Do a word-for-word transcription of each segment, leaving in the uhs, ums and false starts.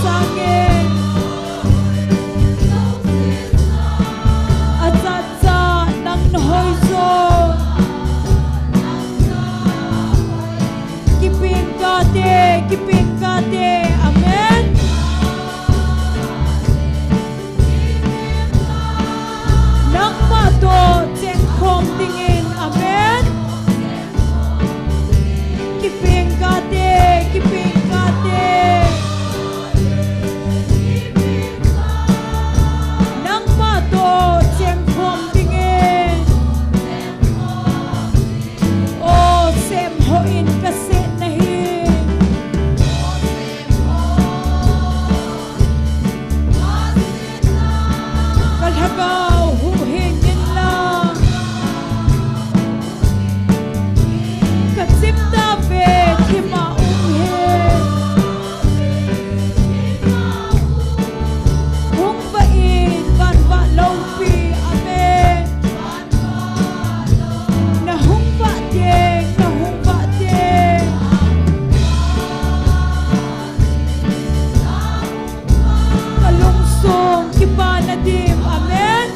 Amen. Ajat jat nang na hoijo. Kipeng kate, kipeng kate. Amen. Nangma toh chengkhom dingin. Amen. Kipeng kate, kipeng kate. Nangma toh chengkhom dingin. O Sem Hon, ka sehna hi. Ka lhagao huhhing inlang, ka chim tave thima um hen. Hung vah in, van vah loupi, amen. Na hung vah teng, na hung vah teng, ka lungsung kipana dim, amen.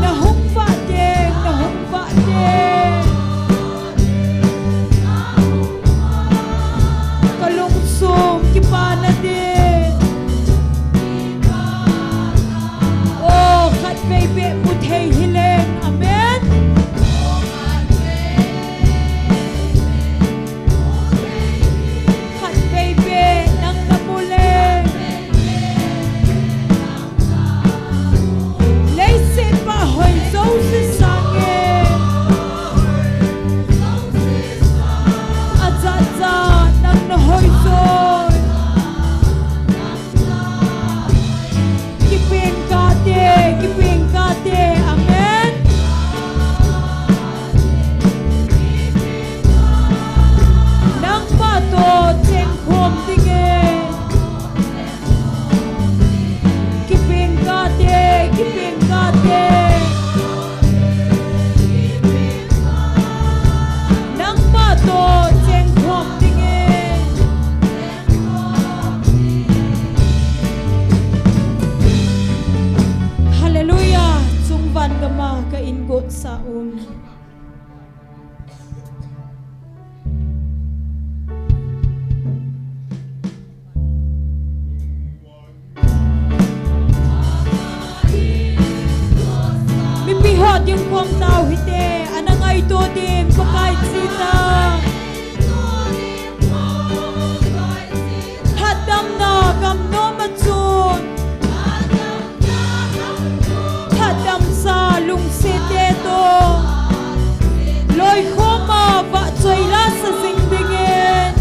Na hung vah teng, na hung vah teng, ka lungsung kipana dim. O, khatvei beh mu thei hileng, amen. Khatvei beh nang na mu leng, leiset pa hoi jouse sangin, ajat jat nang na hoijo. Kipeng kate, kipeng kate, amen. Nangma toh chengkhom dingin. Kipeng kate, kipeng kate. Nangma toh chengkhom dingin. Hallelujah. Chungvan gama ka ingot sa um. Mipi ho ding khom tau hite, ana ngaito ding Pakai chita. Lhatdamna gam nom a chun, lhatdamsa lungset te toh loikhom a vahchoi lasa jing dingin.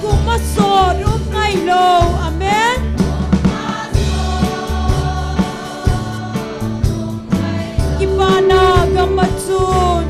Kum a sot um ngailou, amen. Kipana gam a chun,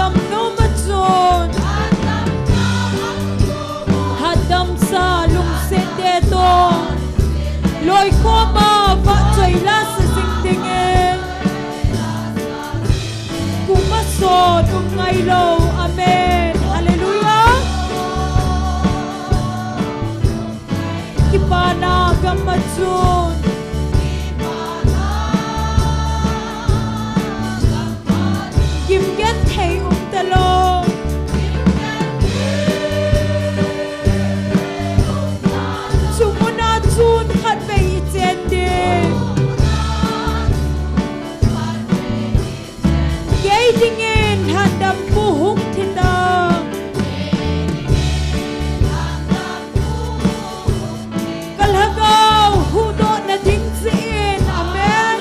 Damnom a chun, hatdamsa lungset te toh, loikhom a vahchoi lasa jing dingin, kum a sot um ngailou. Amen. Hallelujah. Kipana gam a chun, gim genthei um talou. Chu muna chun khatvei i chen ding. Kei dingin hatdampu hung thi tan. Ka lhagao huhdohna ding jeh in. Amen.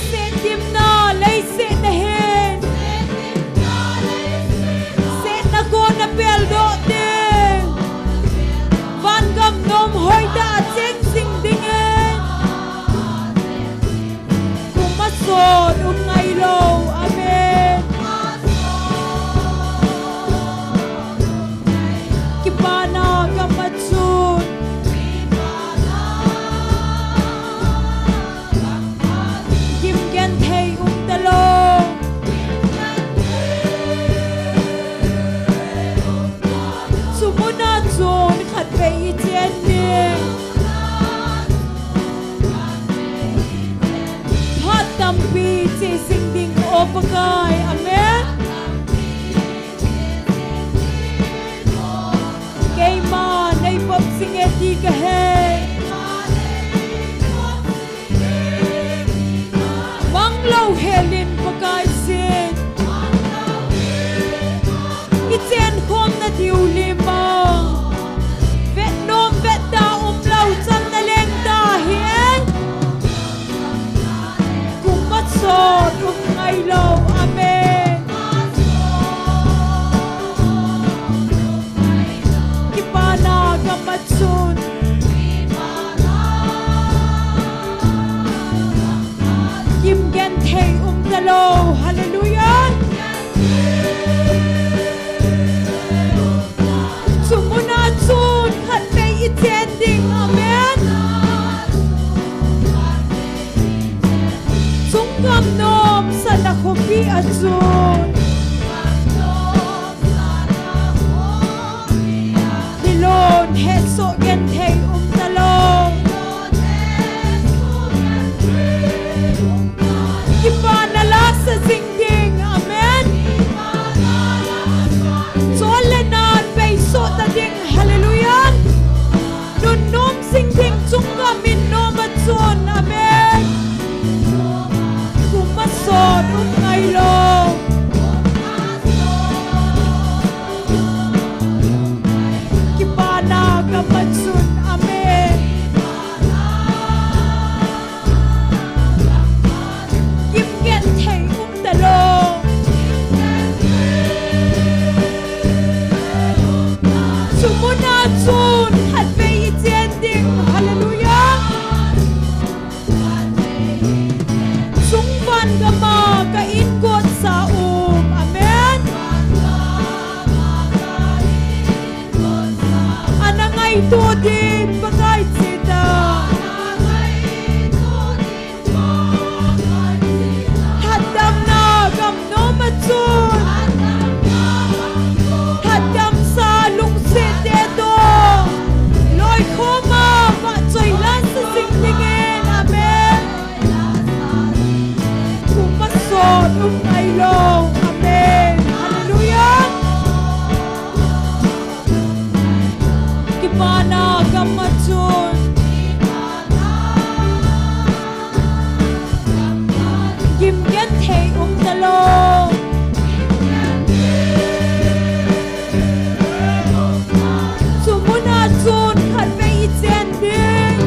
Setdimna leiset na hin, setna kona peldoh ding, vangam nom hoitah a cheng jing dingin, kum a sot um ngailou. Amen. Kipana gam a chun, gim genthei um talou. Chu muna chun khatvei i chen ding. Phat tampi che jing ding, O Pakai. Amen. Keima nei pop jing e ti ka he. Mang louhel in Pakai sin, i chen khomna diu lim a, vet nom vet da um lou chan na leng ta hi e. Kum a sot um ngailou. Amen. Kipana gam a chun, gim genthei um talou. Hallelujah. Chu muna chun khatvei i chen ding. Amen. Chunggam nom Satna khopi a chun, thilon hesoh genthei um talou. Kipana lasa jing ding. Amen. Chol le nan beisoh ta ding. Hallelujah. Nunnom jing ding chunggam in nom a chun. Amen. Kum a sot um ngailou. Kipana gam a chun. Amen. Gim genthei um talou. Chu muna chun khatvei i chen ding. Hallelujah. Chungvan gam a ka in kotsa um. Amen. Ana ngaito ding Pakai che ta. Hatdamna gam nom a chun, hatdamsa lungset te toh, loikhom a vahchoi lasa jing dingin. Amen. Kum a sot um ngailou. Amen. Hallelujah. Kipana gam a chun, gim genthei um talou. Chu muna chun khatvei i chen ding.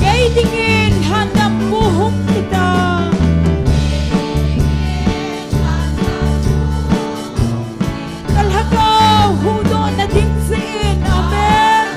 Kei dingin hatdampu hung thi tan. Ka lhagao huhdohna ding jeh in. Amen.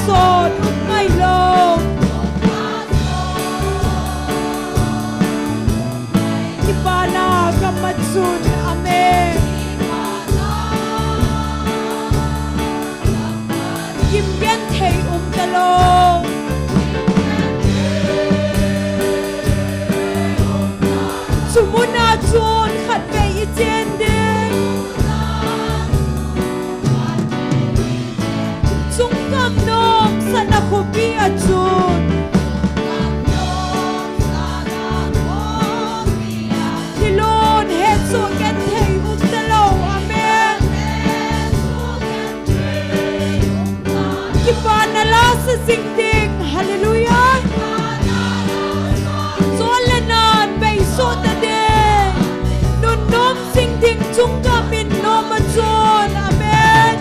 Sot um ngai lou. Kipana gam a chun, amen. Gim genthei um talou. Chu muna chun khatvei i chen ding. Chungkam nom Satna khopi a chun. Thilon hesoh genthei um talou. Amen. Kipana la sa jing ding. Hallelujah. Chon le nan bei soh ta ding. Nunnom jing ding chungkam in nom a chun. Amen.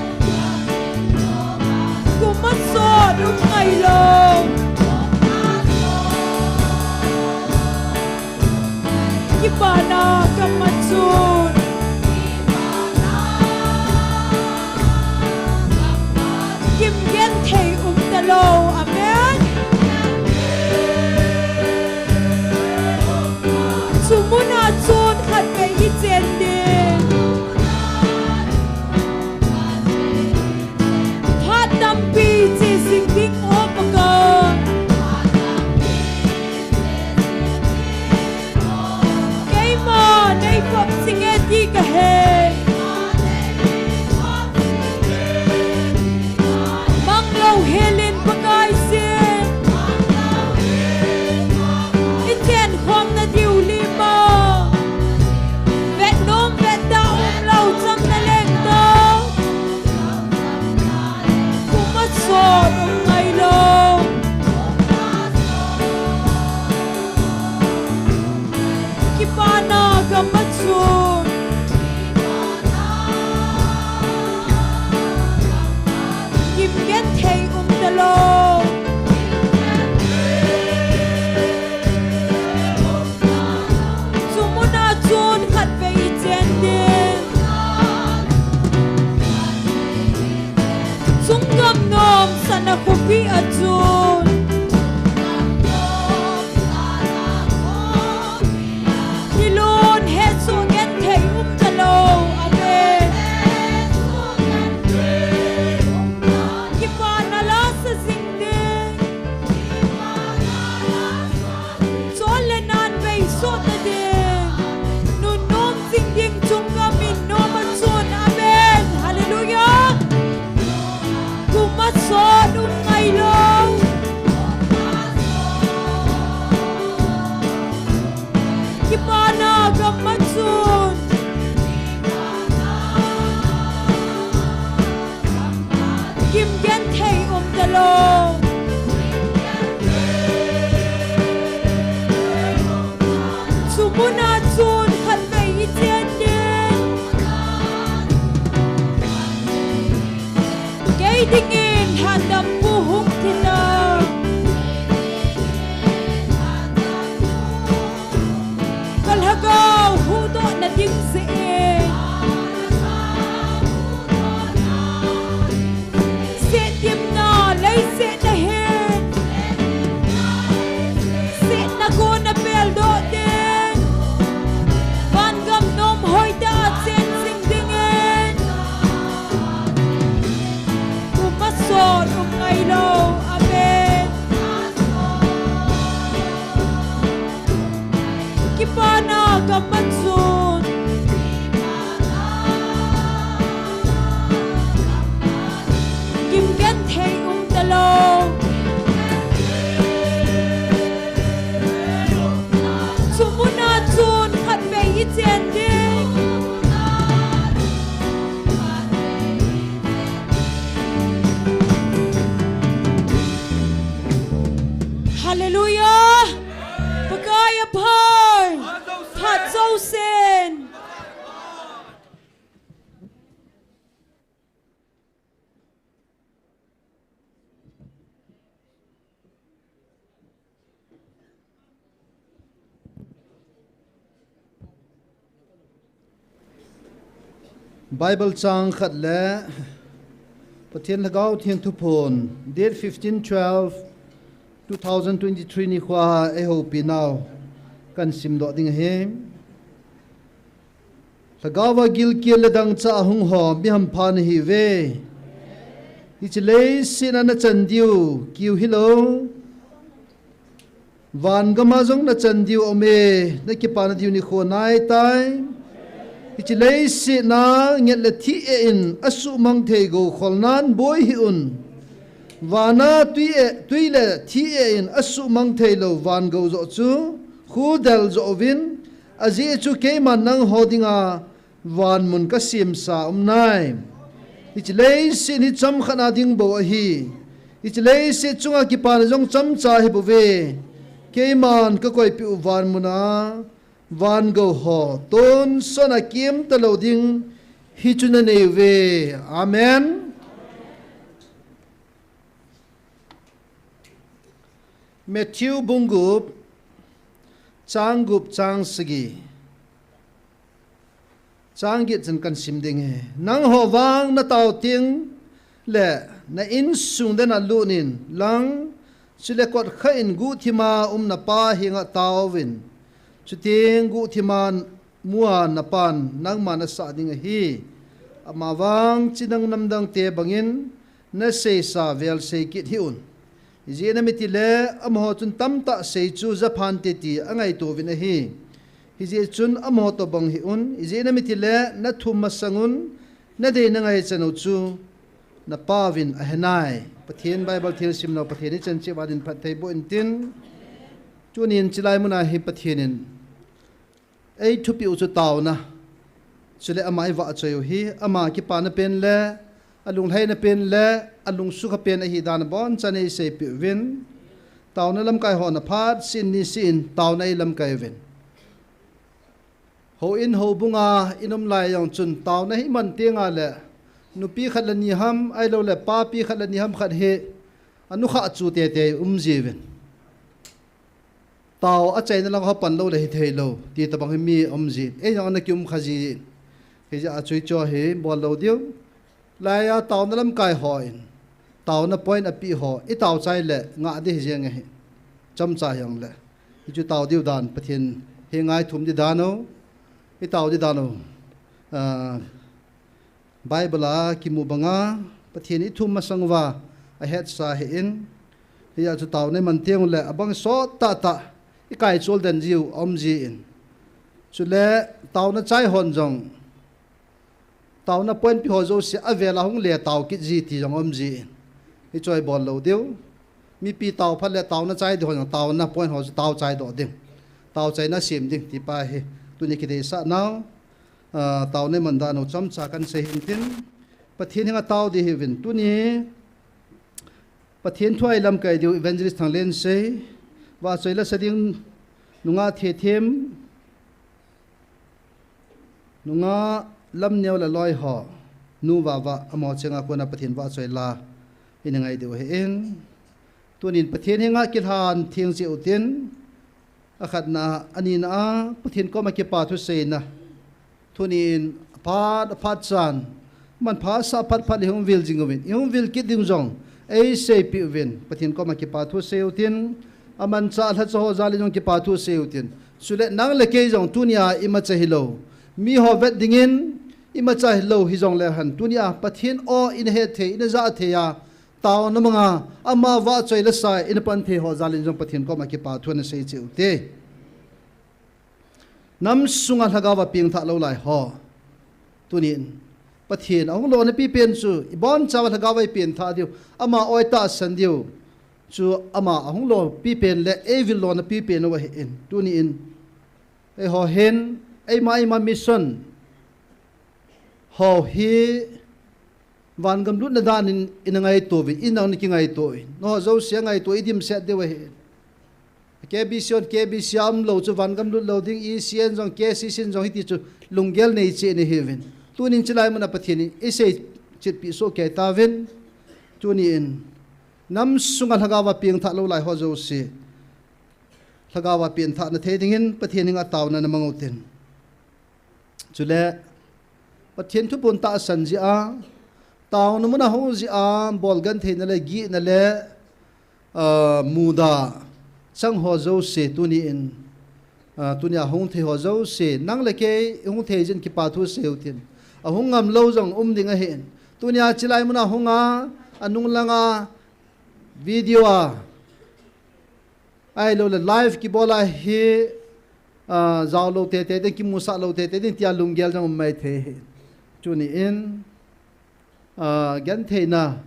Kum a sot um ngai lou. Kipana gam a chun. Gim genthei um talou. Amen. Chu muna chun khatvei i chen ding. Phat tampi che jing ding, O Pakai. Keima nei khop jing e ti ka he. Mang lou hel in Pakai sin. I chen khom na diu lima. Vet nom vet da um lou cham na leng to. Kum a sot um ngai lou. Kipana gam a chun. Gim genthei um talou. Chu muna chun khatvei i chen ding. Chungkam nom Satna khopi a chun. Thilon hesoh genthei um talou. Amen. Kipana la sa jing ding. Chon le nan bei soh ta ding. Nunnom jing ding chungkam in nom a chun. Amen. Hallelujah. Kum a sot um ngai lou. Kipana gam a chun. Gim genthei um talou. Chu muna chun khatvei i chen ding. Kei dingin handampu hung thi ta. Ka lhagao huhdoh na ding jeh in. Sehtimna leiset a hin. Sehna gon a peldoh ding. Vangam nom hoitah a chen jing dingin. Kum a sot um ngai lou. Amen. Kipana gam a chun. Gim genthei um talou. Chu muna chun khatvei i chen ding. Hallelujah. Pakai aphai. Phat jousen. Bible chang khat le Pathen Lhagao Theng Thuphon, date fifteen twelve two thousand twenty-three nikhoa eihoupi nau kahin simdoh ding ahi. Lhagao a gilkel le dangchah a hung ho, mi hampha nahiuve. Hiche leiset a nachan diu kiu hilou, van gam a jong nachan diu aume, nakipana diu nikho naitai. Hiche leiset a nget le thih eh in asuhmang thei gou kholnan boi hih un. Van a tui eh, tui le thih eh in asuhmang thei lou van gou joh chu khu del joh uvin, ajeh chu keiman nangho dinga van mun kasemsa aum nai. Hiche leiset hi chomkhat a ding bou ahi. Hiche leiset chunga kipana jong chomcha hibouve. Keiman kakoipeh u van mun a van gou ho tonsot a kemta lou ding hichu nanei uve. Amen. Matthew bung gup, chang gup, chang sagi, chang get chan kahin sim ding ahi. Nangho vang natao teng le na insung den a lut in lang, chule kotkha in guhthim a um napa henga taovin. Chuteng guhthim a mu a napan nangma nasah ding ahi. Ama vang chi dang namdang te bangin naseisa vel sei kit hih un. Ijeh inem itile amaho chun tamtah sei chu japhante ti angaito uvin ahi. Hijeh chun amaho tobang hih un. Ijeh inem itile nathum masang un, nadei nangaichan u chu napauvin ahenai. Pathen Bible theng simnau Pathen ichan cheh uva din phatthei boh intin. Tunin chulai muna hi Pathen in eithupi u chu taona, chule ama ivahchoi u hi, ama kipana pen le alunglhaina pen le alungsukha pen ahi dan abonchan eiseipeh uvin. Taona lamkai ho na phat sin ni sin taona eilamkai uvin. Houin houbunga inom lai jong chun taona hi iman tenga le nupi khat le ni ham, ahiloule papi khat le ni ham khat hi anukhah chu teitei um jiuvin. Tao achaina lang ho pan lou le hithei lou ti tobang hi mi um jin, ei jong ana kium kha jin. Hijeh a chu hicheho hi bol lou diu. Laiya taona lamkai hon taona point apeh ho itao chai le ngah ding hijeng ahi. Chomcha hijongle hichu tao diu dan Pathen henga ithum ding dan u, itao ding dan u. Ah, Bible a kimu banga Pathen ithum masang uva ahetsa ahin, hijeh a chu taona iman teng ule abang sot tahtah ikaichol den jiu aum jin. Chule taona chai hon jong taona point pe ho jouse avel a hung le tao kit ji ti jong aum jin. Hichu ibol lou diu. Mipi tao phat le taona chai ding ho jong taona point ho chu tao chaidoh ding, tao chaina sem ding ti pa hi tuni kideisah nau. Ah, taona iman dan u chomcha kahin sei hintin, Pathen henga tao ding hiuvin. Tuni Pathen thu a ilamkai diu Evangelist Thanglensei, vahchoi la sa ding nungah Thethem, nungah Lamneo le loi ho, nu Vava, amaho chenga kona Pathen vahchoi la ina ngai diu ahin. Tunin Pathen henga kilhan theng cheh utin, akhatna, anina a Pathen koma kipa thuseina. Tunin aphat aphat chan manpha sah phat phat le ihung vil jing uvin, ihung vil kit ding jong eiseipeh uvin, Pathen koma kipa thusei utin, amanchah lhacha ho jal in jong kipa thusei utin. Chule nang le kei jong tunia imacha hilou, miho vet dingin imacha hilou hijongle hen, tunia Pathen o ina hetthei, ina jahthei a, taona manga ama vahchoi le sa ina pan thei ho jal in jong Pathen koma kipa thu ana sei cheh ute. Nam sunga lhagao a pengthah lou lai ho, tunin Pathen ahung lona pipen chu ibonchauva lhagao a ipengthah diu, ama o itahsan diu chu ama ahung lopi pen le eivil lona pipen u ahin. Tunin eiho hin eima eima mission ho hi vangam lutna danin ina ngaito uvin, inang na kingaito uvin, nangho jouse ngaito idimset diu ahi. K B C hon K B C a umlou chu vangam lut lou ding, E C N jong K C C in jong hiti chu lunggel nei cheh nahiuvin. Tunin chulai muna Pathen in eisei chetpeh soh kei tauvin. Tunin nam sunga lhagao a pengthah lou lai ho jouse lhagao a pengthah na thei dingin Pathen henga taona na mang utin. Chule Pathen thuphon tahsan jeh a Taona muna hung jia, bol gentheina le gihna le, ah, muda chang ho jouse tuni in, ah, tunia hung thei ho jouse, nang le kei hung thei jin kipa thu seiu tin. Ahung ngam lou jong um ding ahin. Tunia chilai muna hunga, anung langa, video a, ahilou le live kibol a hi, ah, jao lou tete ding, kimusah lou tete ding, tia lunggel jong um mai thei hi. Tuni in, ah, gentheina,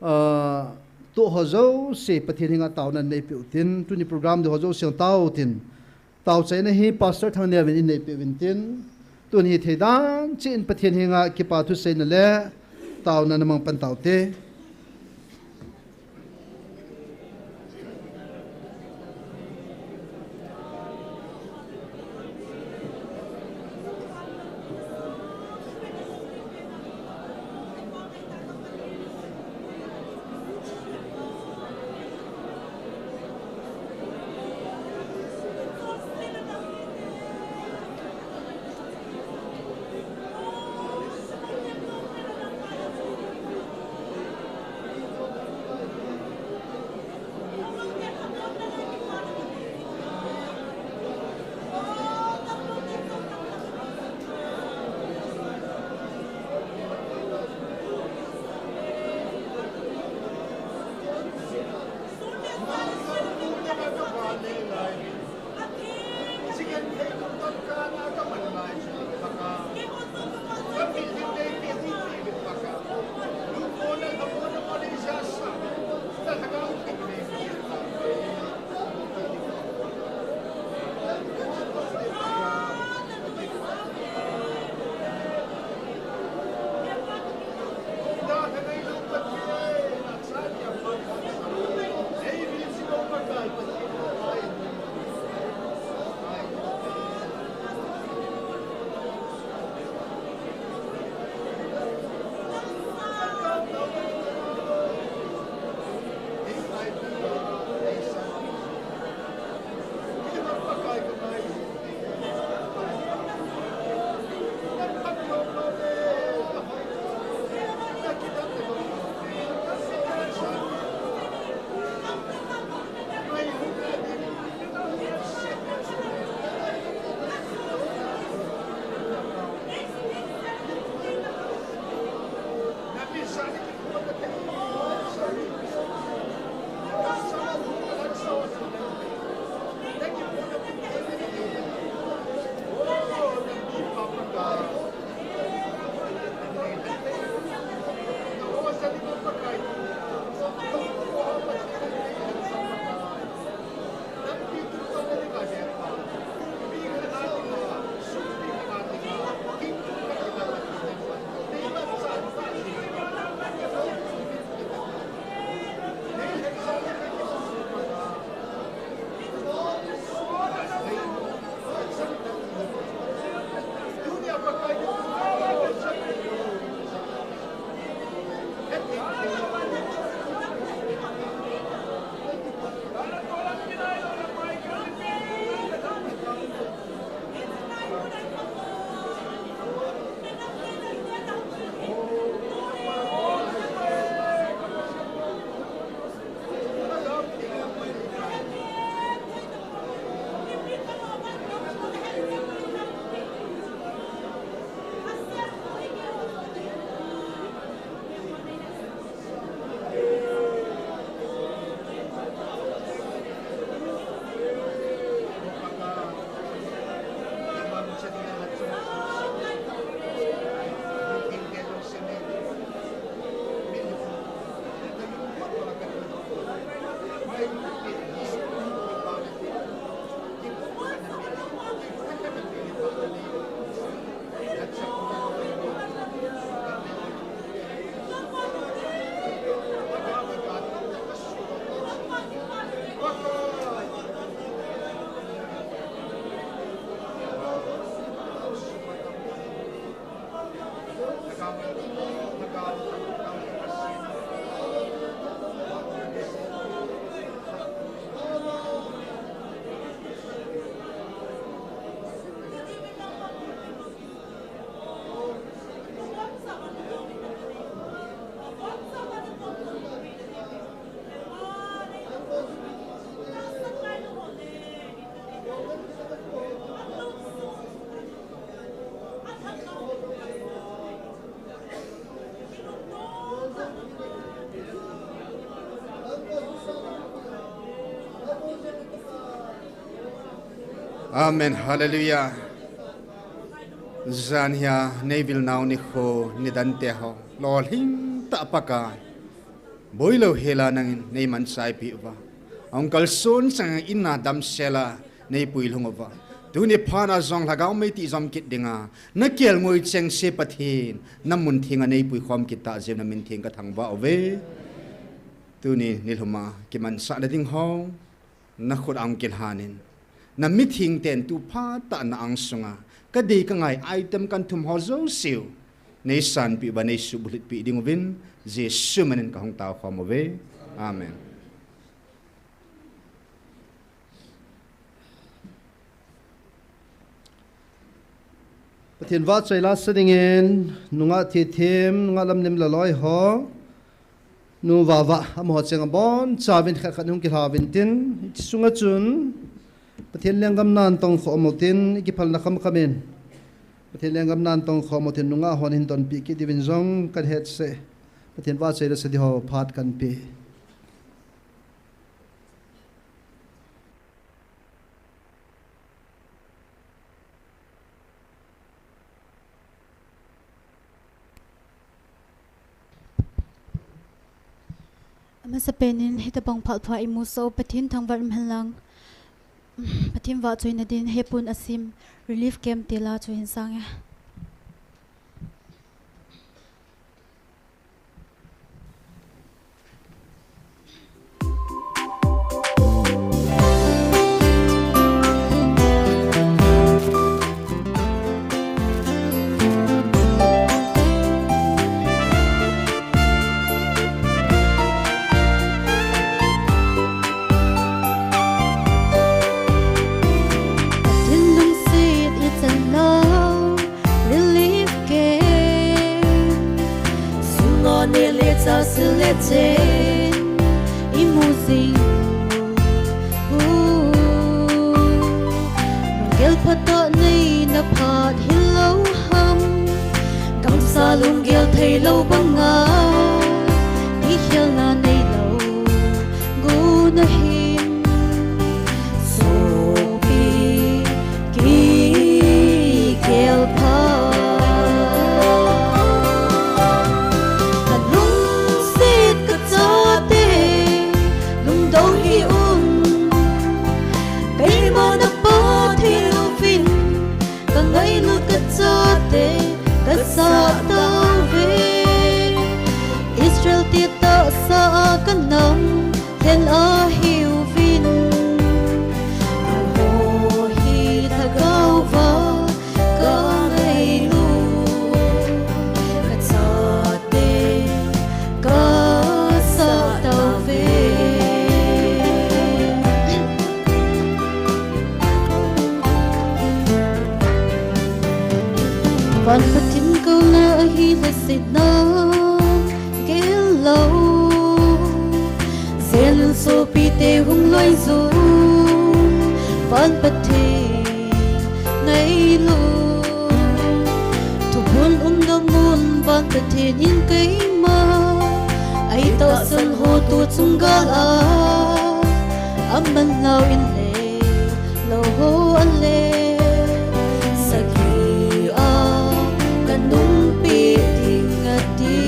ah, toh ho jouse Pathen henga taona neipeh u tin, tuni program ding ho jouse tao tin. Taochaina hi Pastor Thangneo in eineipeh uvin tin, tuni hi theidan cheh in Pathen henga kipa thu seina le taona namang pan taute. Amen. Hallelujah. Jan hia neivil nau nikho nidante ho lolhing tah Pakai, boilou hela nangin neiman chaipi uva, ahung kalson chang in a damsela neipui lhung uva, tuni phat a jong lhagao mei tijom kit dinga nakelngoi chengse Pathen, namun thenga neipui khom kit tah jeh in namin theng kathangvah uve. Tuni nilhum a kimansah nading ho nakhut a hung kilhan in, namitheng ten tu phat tah na angsunga kadei kangai item kanthum ho jouse u neisanpi uva, neisubulhit pi ding uvin, Jesu min in kahung tao khom uve. Amen. Pathen vahchoi lasa dingin, nungah thithem, nungah lamnem laloi ho, nu vava, amaho cheng abonchauvin khat khat hung kilha uvin tin, hiche sunga chun, Pathen lenggam nan tongkhom utin, ikiphalna khamkham in, Pathen lenggam nan tongkhom utin, nungah hon hin donpi kit diuvin jong kahet seh. Pathen vahchoi lasa ding ho phat kanpe. Amasapen in hitabang phat pha imusah u Pathen thangvah in umhen lang, Pathen vahchoina din hepun asim relief camp te la chu hin sange. Pathen lungset ichan lou relief camp, sunga neh le chah sil le chen imu jing u. Lunggel phatah neina phat hilou ham, gamsa lunggel theilou banga, kikhelna neilou gu nahin, sopi kigel pha. Kalungset kachate lungdong hih un, keima na Pathen uvin, kangailut kachate kasah tauve. Israel te tahsa a kanam lhen ahiuvin, nangho hi lhagao va kangailut kachate kasah tauve. Van Pathen kouna ahi leiset na gel lou, jen in sopite hung loi jun, Van Pathen ngailut. Thuphon umna mun Van Pathen in keima eitahsan ho tu chung gal a aman nau in le lou ho ale, sagi a kanungpeh ding ati.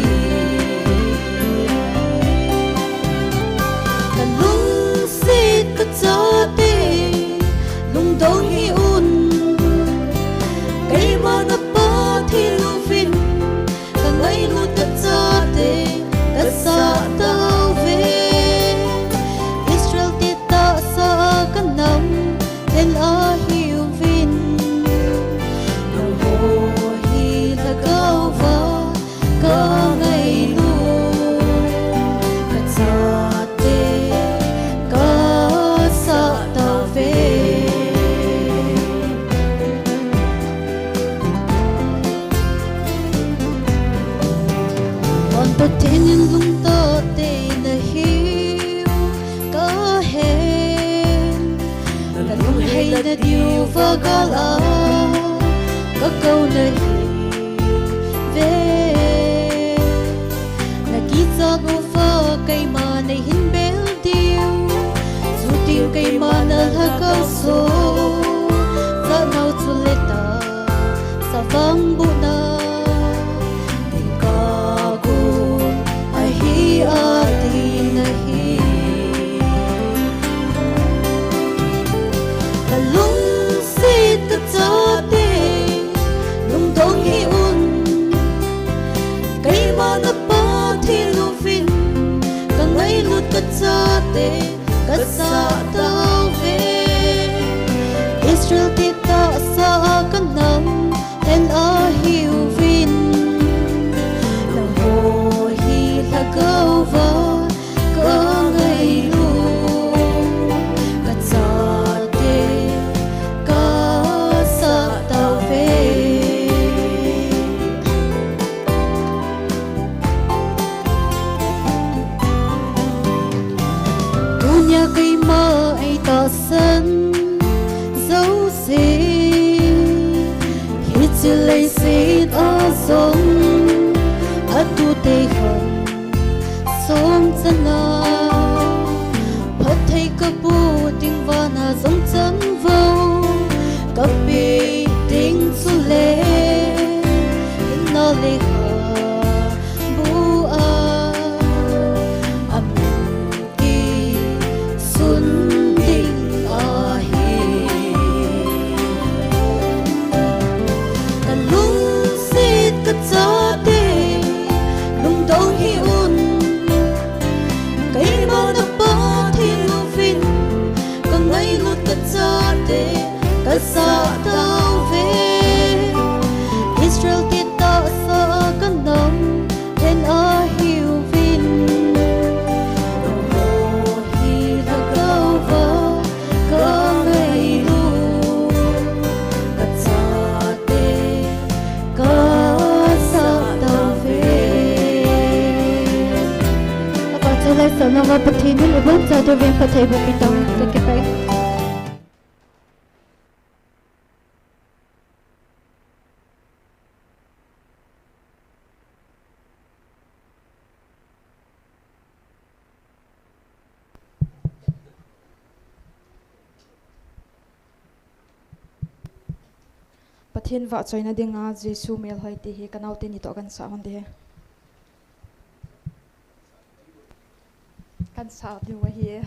Kalungset kachate lungdong hih un, keima na Pathen uvin, kangailut kachate kasah tauve. Israel te tahsa a kanam lhen ahiuvin, nangho hi lhagao va kangailut kachate kasah tauve. Van Pathen in lungtah tei nahiu kahen, nalungheina diuva gal a kakou nahiuve. Nakichat uva keima neihin bel diu, chutiu keima na lhagao so kasah tauve. Israel te tahsa a kanam hen ahiuvin, nangho hi lhagaova kangailu, kachate kasah tauve. Tunia keima eitahsan jouse, hiche leiset a jong atute khan songchana, phatthei kapu ding vana jong changvou kape ding chule, hinna lekhabu a amin kisun ding ahi. Kalungset kachate lungdong hih un, keima na Pathen uvin kangailut kachate kasah tauve. Israel te tahsa a kanam hen ahiuvin, nangho hi lhagaova kangailu, kachate kasah tauve. Apa chule sona va Pathen in ibon chate uvin phatthei boh pitan, kakipah e. Pathen vahchoina dinga Jesu melhoi ti hi kanaote ni toh kansah hon ding ahi. Kansah diu ahi.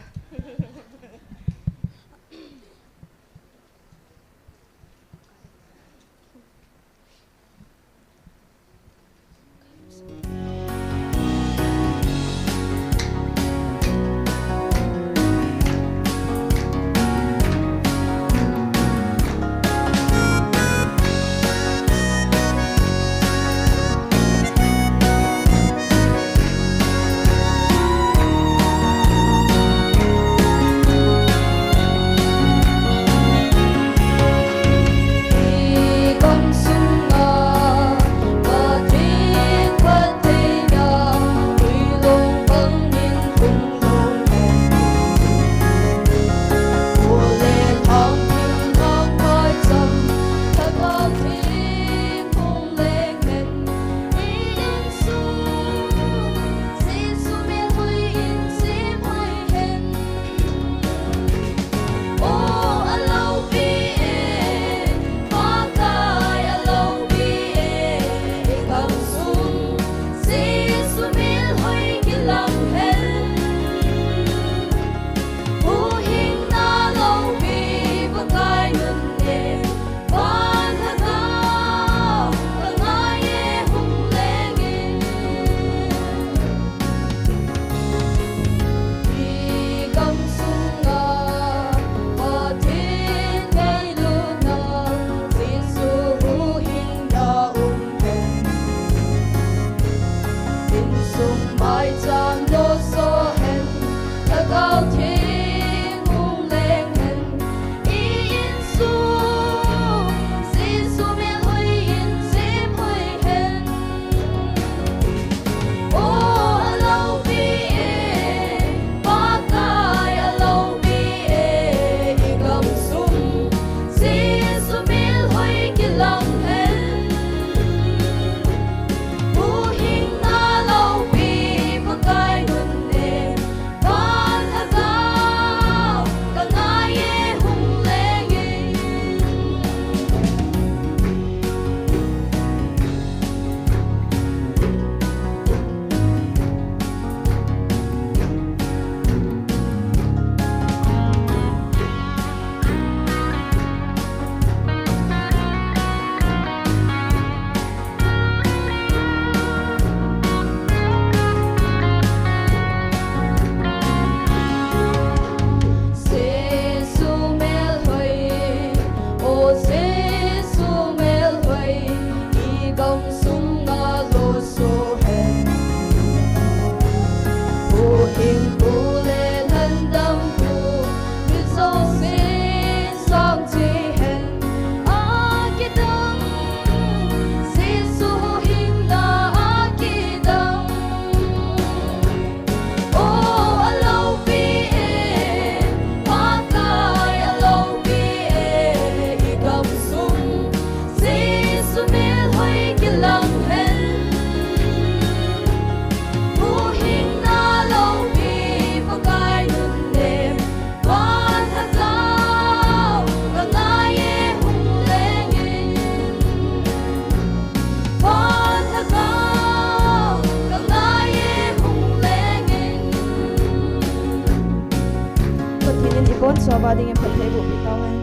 Pon sua ba ding in phatthei boh pi tau hen.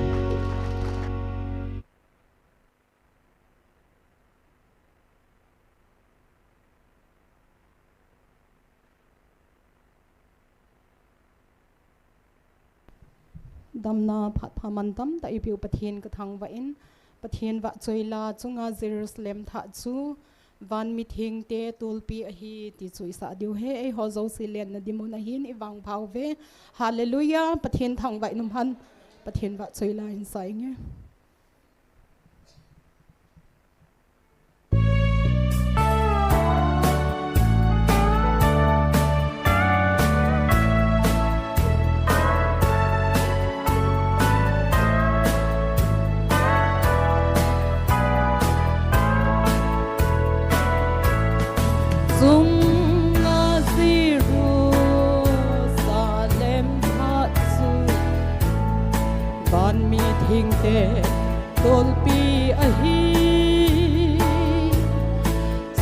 Damna phat pha mantam tah eipeu Pathen ka thangvah in, Pathen vahchoila chunga Jerusalem thah chu van mithengte tolpi ahi ti chu isah diu ahi. Eiho jouse lenna dimun ahin ivangpha uve. Hallelujah. Pathen thangvah in um hen. Pathen vahchoila in sa inge. Chunga Jerusalem thah chu van mithengte tolpi ahi.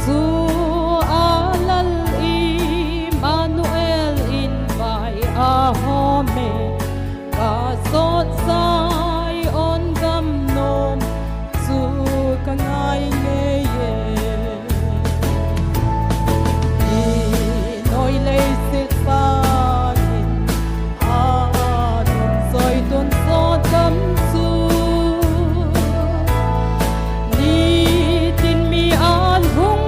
Chua Lal Immanuel in vai ahom e, ka sot Zion gam nom chu ka ngai ngei e. Inoi leiset sangin anun soi tun sot gam chu nitin mi an hung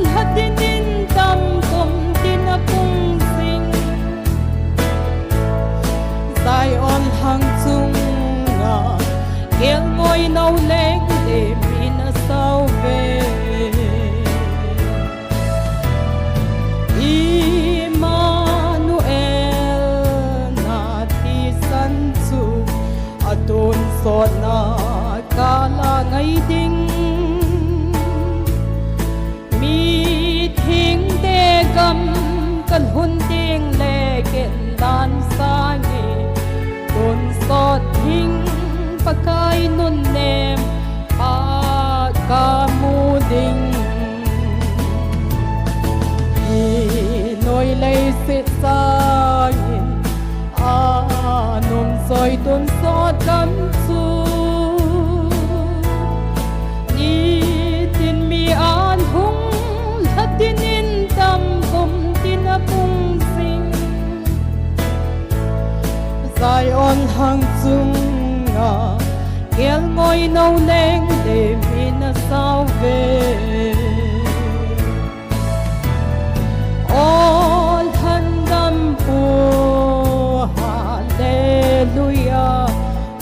lhatin in tam kum tin a pung sing. Zion lhang chunga kelngoi nou leng lim in a sau ve. Immanuel na thisan chu a tun sotna kala ngai ding. Mithengte gam ka lhun teng le ken dan sange tun sot ding Pakai nunnem a ka mu ding. Inoi leiset sangin anun soi tun sot gam chu nitin mi an hung lhatin in tam kum tin a pung sing. Zion lhang chunga kelngoi nou leng lim in a sau ve. O lhan gam pu, hallelujah,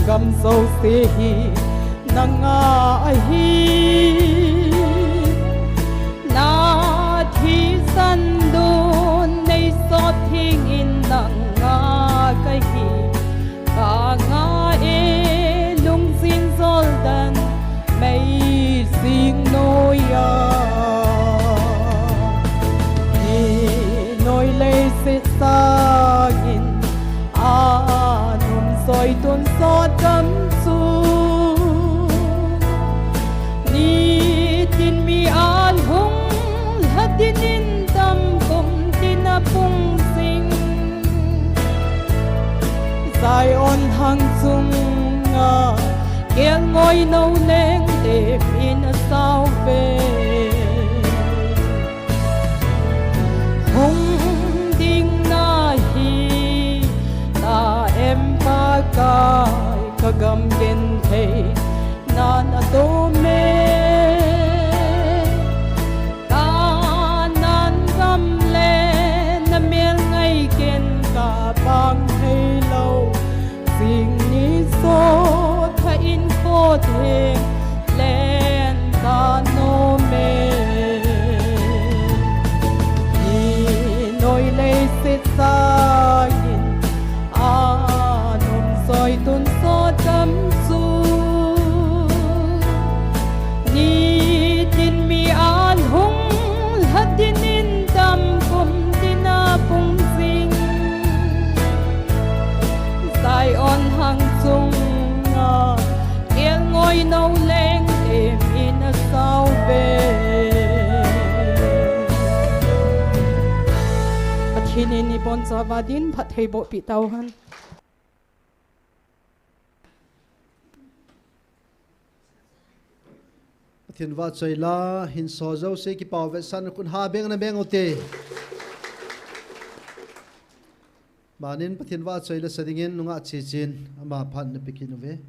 gam jouse hi nanga ahi. Na thisan dun nei sot ding in nanga ka hi. Ka nga e lungsin jol dan mei sing noi a. Inoi leiset sangin anun soi tun sot gam chu nitin mi an hung lhatin in tam kum tin a pung sing. Zion lhang chunga kelngoi nou leng lim in a sau ve. Hung ding na hi ta em Pakai, ka gam genthei nan a tom e. Kanan gam le na mel ngai ken ka pang thei lou. Jing ni sot tha in kho theng len ka nom e. Inoi leiset sangin anun soi tun sot gam chu nitin mi an hung lhatin in tam kum tin a pung sing. Zion lhang chunga kelngoi nou leng lim in a sau ve. Pathen in ibon chauva din phatthei boh pi tau hen. Pathen vahchoi la, hin so jouse kipah vetsahna khut ha beng na beng ute. Banin Pathen vahchoi la sa dingin nungah Chichin ama phat na pe kit uve.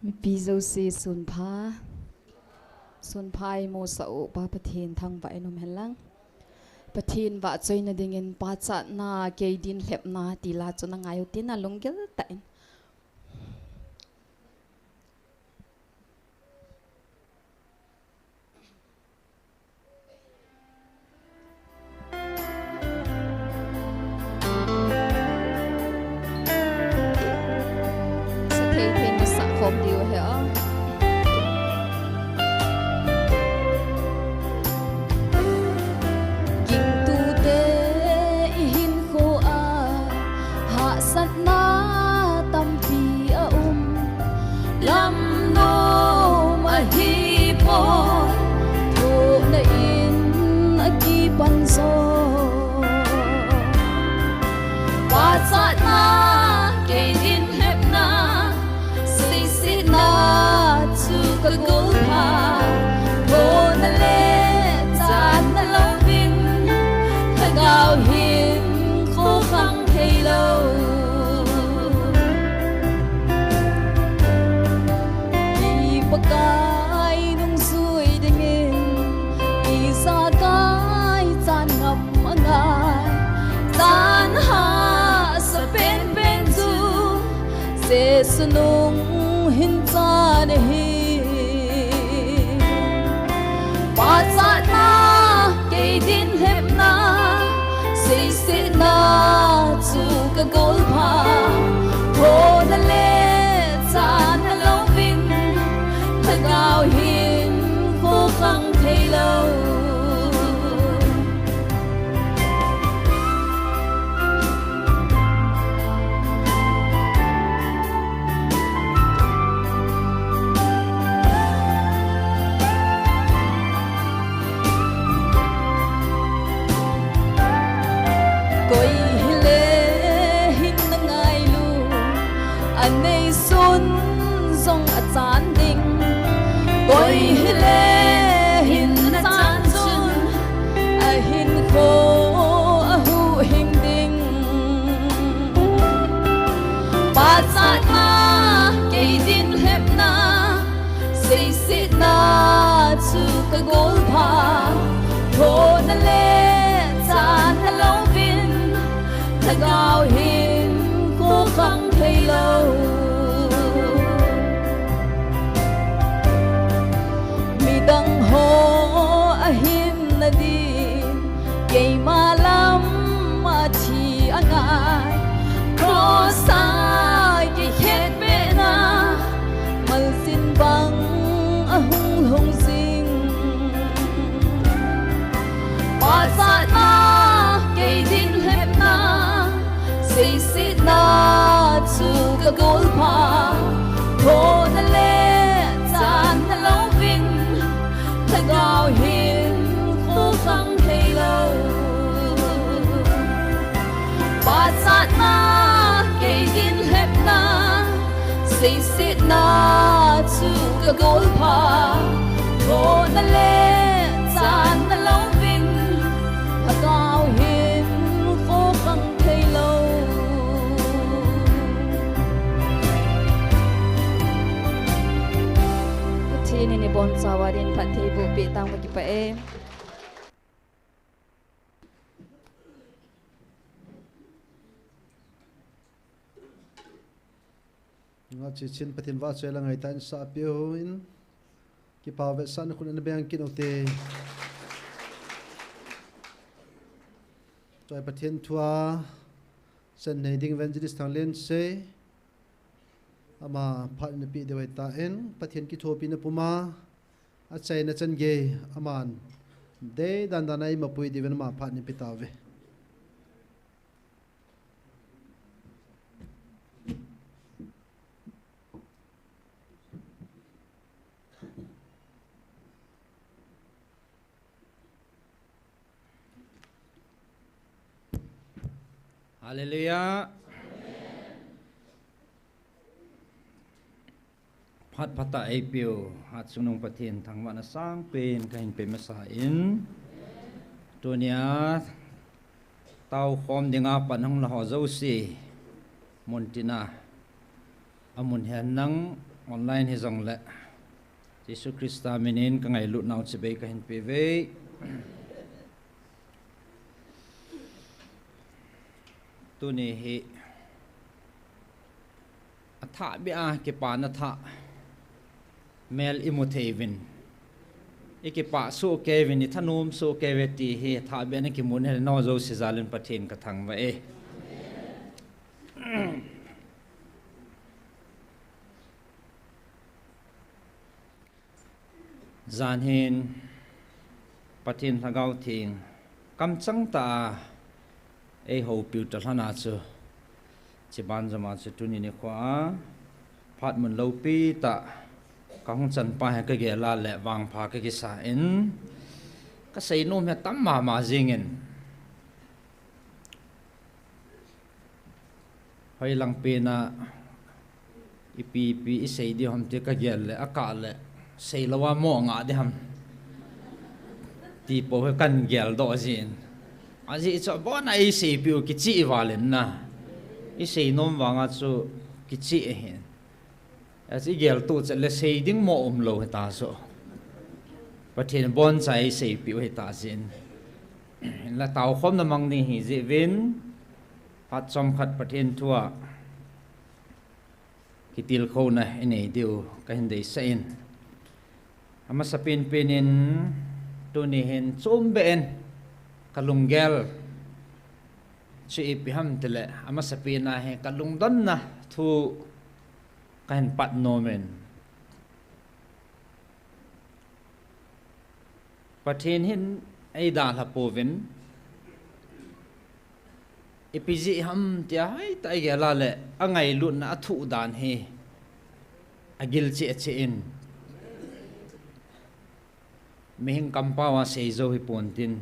Mipi jouse sunpha. Sunpha imusah u Pa Pathen thangvah in um hen lang. Pathen vahchoina dingin pachatna, keidin lhepna ti la chu na ngai u tin, alunggel tah in. Sa thei thei na sa khom diu he a. Gingtute i hinkho a hahsatna tampi a um. Lam nom ahi poi, thohna in a kipan jo. Pachatna, keidin lhepna, seisetna chu ka golpha. Thohna le channa louvin, lhagao hinkho khang thei lou. I Pakai nungjui dingin, ijakai chan ngam angai. Chan hahsa penpen chu Jesu nung hin chan ahi. Pachatna, keidin lhepna, seisetna chu ka golpha. Thohna le channa louvin, lhagao hinkho khang thei lou. Koi hile hin na ngailu, anei sun jong achan ding. Koi hile hin na chan chun, ahinkho ahuhhing ding. Pachatna, keidin lhepna, seisetna chu ka golpha. Thohna le channa louvin, lhagao hinkho khang thei lou. Midang ho ahinna din, keima lam a thi angai. Cross a kikhetbehna, malsem bang ahung lhung jing. Pachatna, keidin lhepna, seisetna chu ka golpha. Thohna le channa louvin, lhagao hinkho khang thei lou. Pachatna, keidin lhepna, seisetna chu ka golpha. Thohna le channa louvin, lhagao hinkho khang thei lou. Pathen in ibon chauva din phattheiboh peh tauva kipah e. Nungah Chichin Pathen vahchoi la ngaitah in sa peh in, kipah vetsahna khut na beng kit ute. Choi Pathen thua, Chennai ding Evangelist Thanglen sei, ama phat na pe diu ahitan, Pathen kithopina puma, achaina chan gei, aman deidan dan a eimapui diuvin ama phat na pe tauve. Hallelujah. Phat phat a eipeu, hatchungnung Pathen thangvahna sangpen kahin pe masa in. Tunia taokhom dinga pan hung la ho jouse, muntina, amun hen lang online hijongle, Jesu Christa minin ka ngailutnau chibai kahin pe uve. Tuni hi athah beh a kipana thah mel imu thei uvin, ikipah soh kei uvin, ithanom soh kei uve ti hi athah beh a nakimu nau jouse jalin Pathen ka thangvah e. Jan hin Pathen Lhagao Theng kamchang tah a eihoupiu talhon a chu, chiban jom a chu tuni nikho a phat mun loupi tah kahung chanpa hi kagel a le vangpha kakisa in, kasei nom hi atam mama jingin. Hoilang pen a ipi ipi isei ding ham ti kagel le, akah le, seilou a mo ngah ding ham ti pou hi kahin geldoh jin. Ajeh chu abon a eiseipeh u kicheh val in na. Isei nom vang a chu kicheh ahin. Achu igeltoh chet le sei ding mo umlou hita chu, Pathen boncha eiseipeh u hita jin. La taokhomna mang ding hijeh uvin, phat chomkhat Pathen thu a kitilkhouna inei diu kahin deisah in. Amasapen pen in, tuni hin chom beh in kalunggel chu ipi ham tile, amasapen a hi kalungdonna thu kahin pat nom in. Pathen hin eidalha pouvin, ipi jeh ham tia hoitah a igel a le, angailutna athuh dan hi agil cheh cheh in, mihing kampao a seijou hipon tin,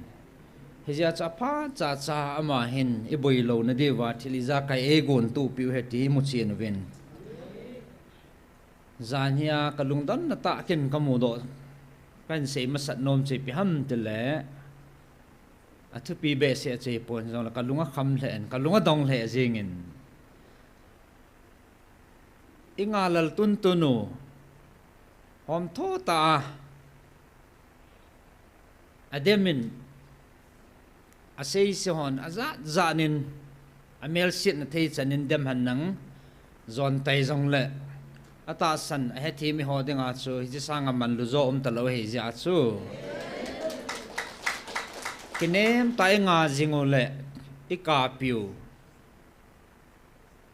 hijeh a chu aphat cha cha ama hin iboilouna diuva thil ijakai eigontohpeh u ahi ti imuchen uvin. Jan hi a kalungdonna tah kin kamudoh, kahin sei masat nom chu ipi ham tile, athupi behseh chu ahipon jongle kalung akham lheh in, kalung adong lheh jingin. Inga lal tuntun u, homtho tah a, adem in, aseise hon ajat jat in, amelsetna thei chan in dem hen lang, jontai jongle, atahsan ahethem ho dinga chu hiche sanga manlu jo umtalou ahi jeh a chu, kinem tah a inga jing u le, ikapiu,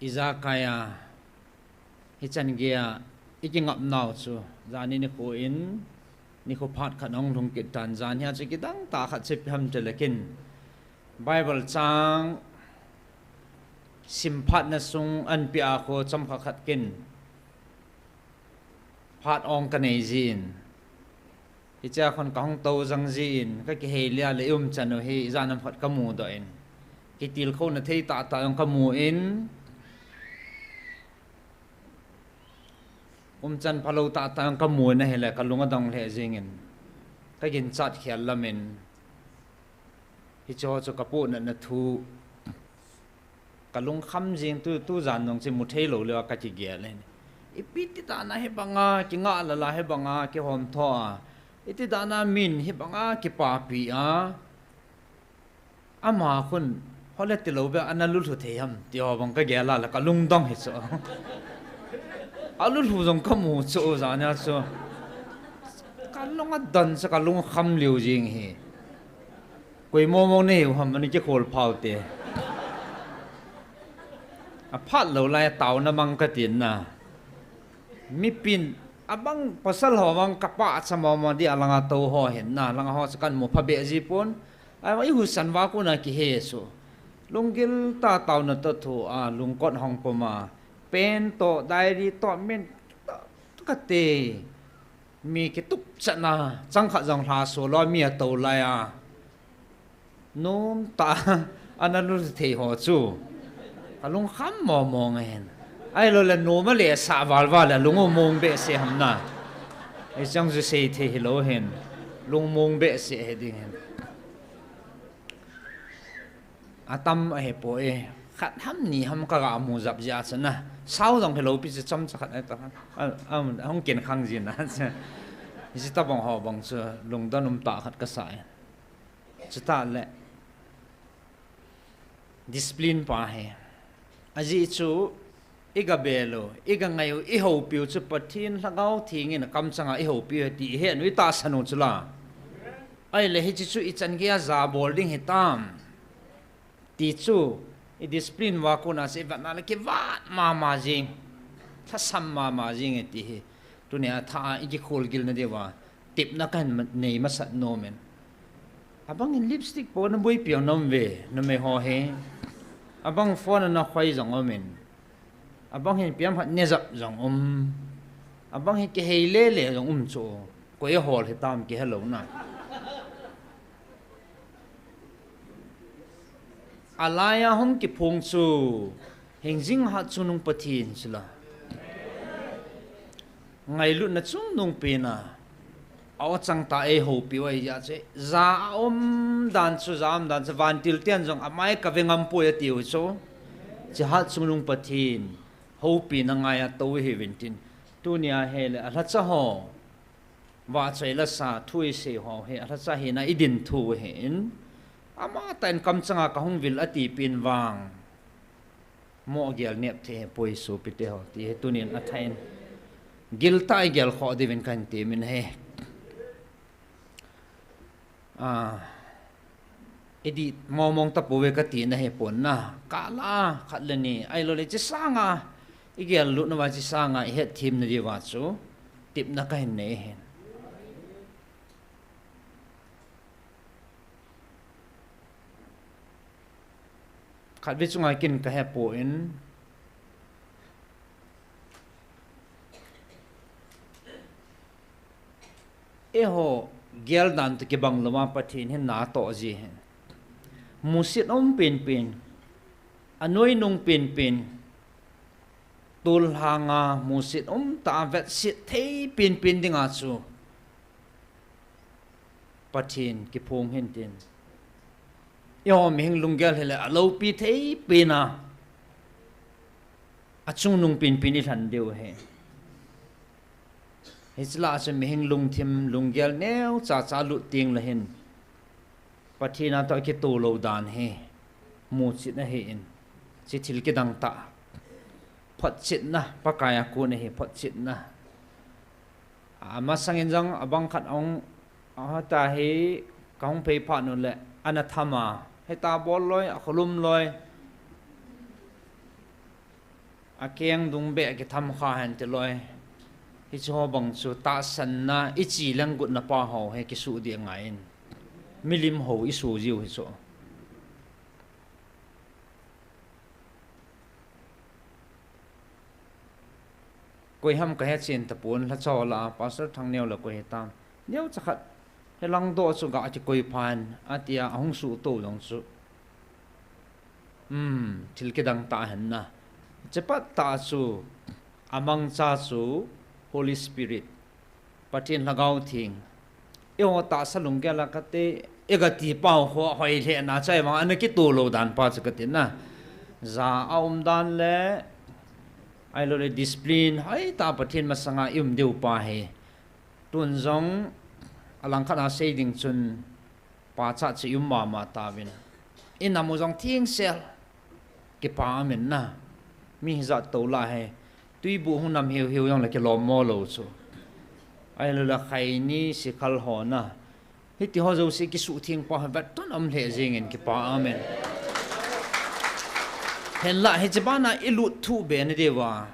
ijakai a, hichan geiya ikingapnau chu, jani nikho in, nikho phat khat ahung lhung kit tan, jan hi a chu kidang tah khat chu ipi ham tile kin, Bible chang simphatna sung anpeh a khu chomkhat khat kin phat ong kanei jin, hichea khun kahung tou jang jin, kakihei lia le iumchan u hi ijat ham khat kamudoh in, kitilkhouna thei tahtah jong kamu in, umchan phalou tahtah jong kamu in ahile kalung adong lheh jingin, kaginchat khel lam in, hicheho chu kapohnatna thu kalungkham jing tu, tujan jong chu imu theilou leuva kakigel in. Ipi ti dan a hibanga kingah lal a, hibanga kihomtho a, iti dan a min hibanga kipapi a, ama khun hole tilou beh ana lulhu thei ham tiho bang kagel a le kalungdong hi chu. Alulhu jong kamu chu jania chu, kalung adon chu kalungkham lheh jing hi. Koi momo nahiu ham, ana kikhol phau te. Aphat lou lai taona mang katin na. Mipin, abang pasal ho bang kapahcha momo di alanga tou ho hin na, langa ho chu kamu phabeh jipon. Ahivang ihusan uva kona kihe chu, lunggil tah a taona toh thoa, lungkot hong puma, pen toh, diary toh, min toh, kati. Mi kitupchatna chang khat jong lhaso lou, mi atou lai a, nomtah a ana lulhu thei ho chu, Kalung kham mong mong ahin. Ahilou le noma le sa val val le lung mong behseh ham na. Hichang chu sei thei hilou hin. Lung mong behseh hi ding hin. Atam ahi poi. Khat ham ni ham ka ga mu jap jia chu na. Sao jong hilou pi chu chomcha khat ahi ta. A, a, hung ken khang jin na. Hiche tabang ho bang chu lungdon um tah khat ka sa e. Chutah le discipline pa hi. Ajeh chu i ga bel u, i ga ngai u, i houpi u chu Pathen Lhagao Theng in a kamchang a i houpi u ahi ti i het u, i tahsan u chu la. Ahile hiche chu i chan gei a ja bol ding hitam ti chu i discipline uva kona chu i vet na le kivat mama jing, lhasam mama jing e ti hi. Tunia tha a i kikhol gil na diuva tepna kahin ma-, nei masat nom in. Abang in lipstick po na boipi u nom ve, numei ho hi. Abang phone a na khoi jong um in. Abang hin piam khat ne jap jong um. Abang hin kihei le le jong um chu. Koi a hol hitam kihe lou na. Alai a hung kiphong chu. Hingjing Hatchungnung Pathen chu la. Ngailutna chungnung pen a. A-o chang tah a eihoupi u ahi jeh chun. Ja a um dan chu, ja a um dan chu, vantil ten jong amai ka ve ngam poi ati u chu. Hiche Hatchungnung Pathen. Houpina ngai a tou ihiuvin tin. Tunia hi le, alhacha ho. Vahchoi lasa thu isei ho hi, alhacha hina i din thu ahin. Amatah in kamchang a ka hung vil ati pen vang. Mo gel nep thei hi poi sopi te ho, ti hi tunin a tha in. Gil tah a i gel khoh diuvin kahin temin ahi. A, i dih mong mong tapouve ka tina hi pon na. Kah la, khat le ni. Ahilou le, hiche sanga, i gel lut nauva hiche sanga, i het them na diuva chu. Tepna kahin nei ahin. Khatvei chunga kin ka he poi. Eiho, gel dan toh kibang lou a Pathen hin na atoh ji ahi. Musit um penpen, anoi nung penpen, tol lhanga musit um tah a vetset thei penpen dinga chu Pathen kiphong hin tin. Eiho mihing lunggel hi le aloupi thei pen a, achungnung penpen i lhen diu ahi. Hiche lah a chu mihing lungthim, lunggel neocha cha lut teng le hin Pathen a toh kitoh lou dan hi musit ahin. Hiche thil kidang tah. Photchetna, Pakai a kon ahi, photchetna. Amasang in jong abang khat ong, a, ta hi, ka hung phei phat nu le, ana tham a, hita bol loi, akholum loi. Akeng dung beh kitham kha hen ti loi. Hiche ho bang chu tahsanna, i chi leng gutna pa ho hi kisuh ding ngai in. Milim ho i suh jiu hi chu. Koi ham ka he chen tapon, lhacha ho lah a, Pastor Thangneo la koi hitam. Neocha khat, hilang doh chu ga kikoi phan, atia, ahung suhto jong chu. Um, thil kidang tah hen na. Chepat tah chu, amangcha chu, Holy Spirit. Pathen Lhagao Theng. Eiho tahsa lunggel a kati, i kati pau ho, hoi lheh na chai vang, ana kitoh lou dan pa chu kati na. Ja a um dan le, ahilou le discipline, hoitah Pathen masanga i um diu pa hi. Tun jong, alangkhat a sei ding chun, pachat chu i um mama tauvin. I nam u jong thengsel. Kipa aum in na. Mi hijat tou lah hi. Tuibuh hung nam hiu hiu jong le kilom mo lou chu. Ahilou le khaini sikhal ho na. Hiti ho jouse kisuhtheng pa hi vetton um lheh jeng in kipa aum in. Hinlah hiche bana i lut thuh be na diuva.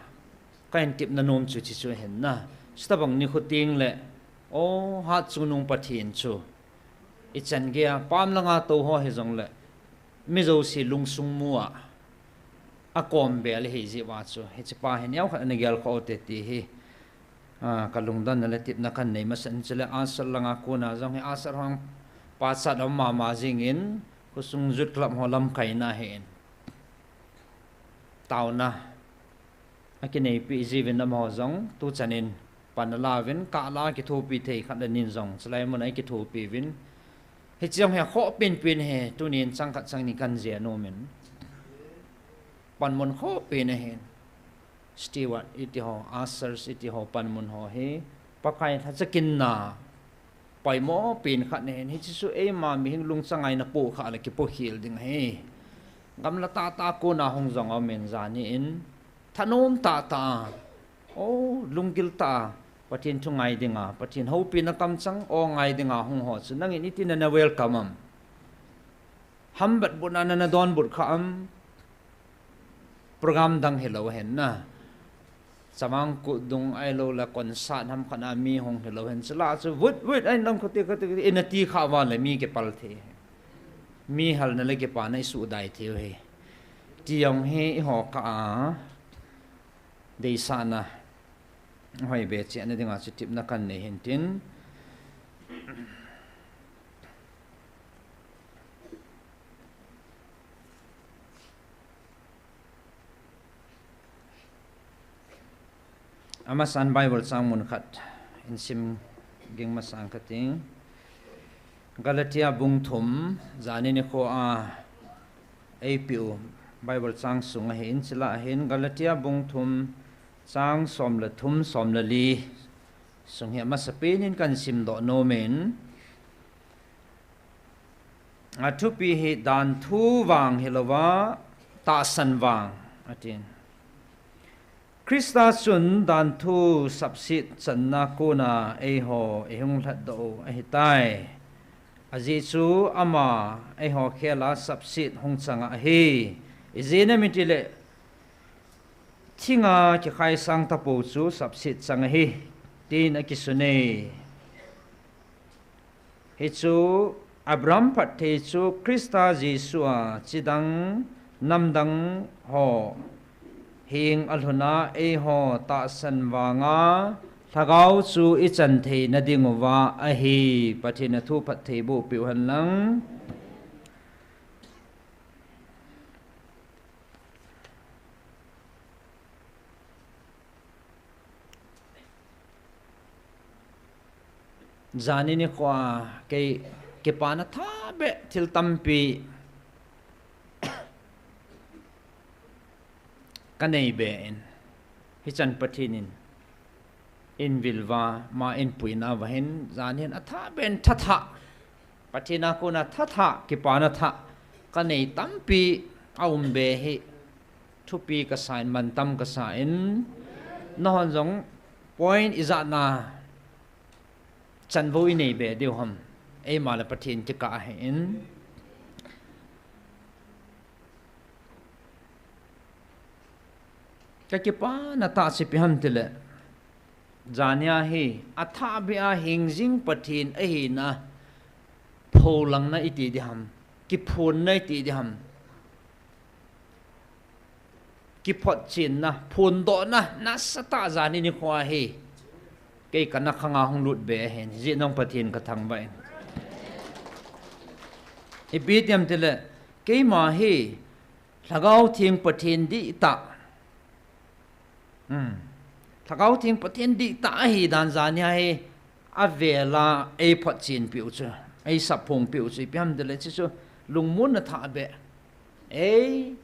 Kahin tepna nom chu hiche chu ahin na. Chutabang nikho teng le. O, Hatchungnung Pathen chu. I chan gei a, pam langa tou ho hijong le, mi jouse lungsung mu a, akom bel ahi jeh uva chu, hiche pa hi neokhat ana gel khoh u te ti hi, a, ka lungdon na le tepna kahin nei masat in chule, Asal langa kona jong hi Asal hon pachat aum mama jing in, khosung Youth Club ho lamkaina ahin. taona akineipi jiuvin amaho jong tuchan in pan alauvin, kah la kithopi thei khat le ni jong chulai mun a kithopi uvin. Hiche jong hi khoh penpen hi, tunin chang khat chang ni kan jih nom in. Panmun khoh pen ahin. Steward iti ho, ushers iti ho, panmun ho hi Pakai lhacha kinna poimo pen khat ahin. Hiche chu eima mihing lungchang a i na pohkhah le kipokhel ding ahi. Gamla tahtah a kona hung jong aum in, jani in thanom tahtah a, o, lunggil tah a, Pathen thu ngai dinga, Pathen houpina kamchang o ngai dinga hung ho chu nangin iti na na welcome am? Ham bat but na na na donbut kha am? Program dang hilou hen na. Chavang Kut dung ahilou le concert ham khat a mi hung hilou hen. Chule chu vut vut a in lang khuti khuti i na ti kha uva le mi kipal thei. Mi halna le kipana i sudai thei u hi. Ti jong hi i ho kah a deisahna hoi be cheh na dinga chu tipna kan nei hin tin. Amasan Bible chang mun khat in sim ging masang kati. Galatia bung thum, jani nikho a eipeh u Bible chang sung ahin, chule ahin Galatia bung thum chang som le thum, som le li sung hi amasapen in kan simdoh nom in. A thupi hi danthu vang hilouva, tahsan vang, atin. Christa chun danthu sapset channa kona eiho eihung lhatdoh u ahitai. Ajeh chu ama eiho khel a sapset hung chang ahi. Ijeh inem itile, thinga kikhaisang tapou chu sapset chang ahi, tin akisun e. Hichu Abraham phatthei chu Christa Jesu a chidang namdang ho heng alhun a eiho tahsan vanga lhagao chu ichan theina dinguva ahi. Pathen athu phatthei boh peh u hen lang. Jani nikho a kei kipana thabeh thil tampi kanei be in, hichan Pathen in einvil uva, ama einpuina uva hin, jani hin athabeh in thathah, Pathen a kona thathah, kipana thah kanei tampi aum be hi. Thupi kasa in, mantam kasa in, nahon jong point ijat na chanvo inei be diu ham? Eima le Pathen kikah ahin. Kakipana tah chu ipi ham tile, jania hi athahbeh a hingjing Pathen ahina pholangna iti diham, kiphonna iti diham, kiphotchenna, phondohna nasatah jani nikho ahi. Kei kana khanga hung lut be ahin, hijeh in jong Pathen kathangvah in. Ipi ti ham tile, keima hi Lhagao Theng Pathen dihtah, Lhagao Theng Pathen dihtah ahi dan jania hi avel a eiphotchen peh u chu, eisaphong peh u chu ipi ham tile, chuchu lungmonna thahbeh. Ei,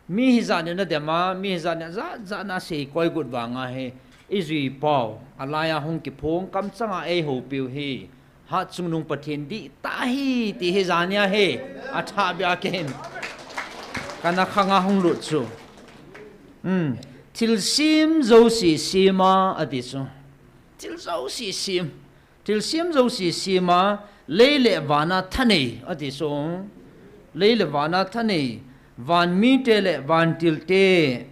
mi hijat in adem a, mi hijat in ajat jat in asei koi got vanga hi, ijui pau, alai a hung kiphong kamchanga eihoupiu hi Hatchungnung Pathen dihtah ahi ti hi jania hi athahbeh a keiin kana khanga hung lut chu. Thilsem jouse sema ati chu. Thil jouse sem. Thilsem jouse sema, lei le vana thanei ati chu. Lei le vana thanei, vanmite le vantilte,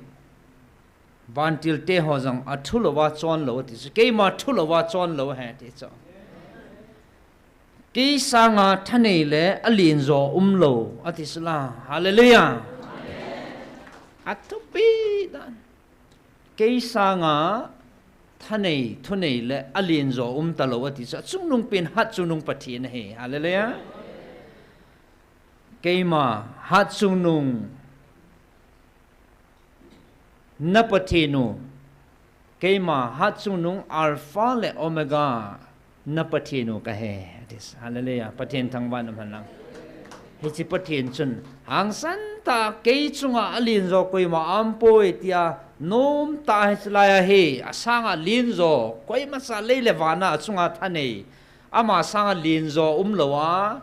vantilte ho jong athulouva chonlou ati chu. Keima thulouva chonlou ahi ati chu. Kei sanga thanei le alenjo umlou ati chu la. Hallelujah. Athupi dan. Kei sanga thanei, thunei le alenjo umtalou ati chu. Achungnung pen Hatchungnung Pathen ahi. Hallelujah. Keima Hatchungnung Na Pathen u, keima hatchungnung Alpha le Omega, na Pathen u kahi. Hallelujah. Pathen thangvah in umhen lang. Hiche Pathen chun, hangsan tah a kei chunga alen jo koima aumpoi tia, nomtah a hiche lai ahi, asanga alen jo, koimacha lei le van a achunga thanei, ama sanga alen jo umlou a,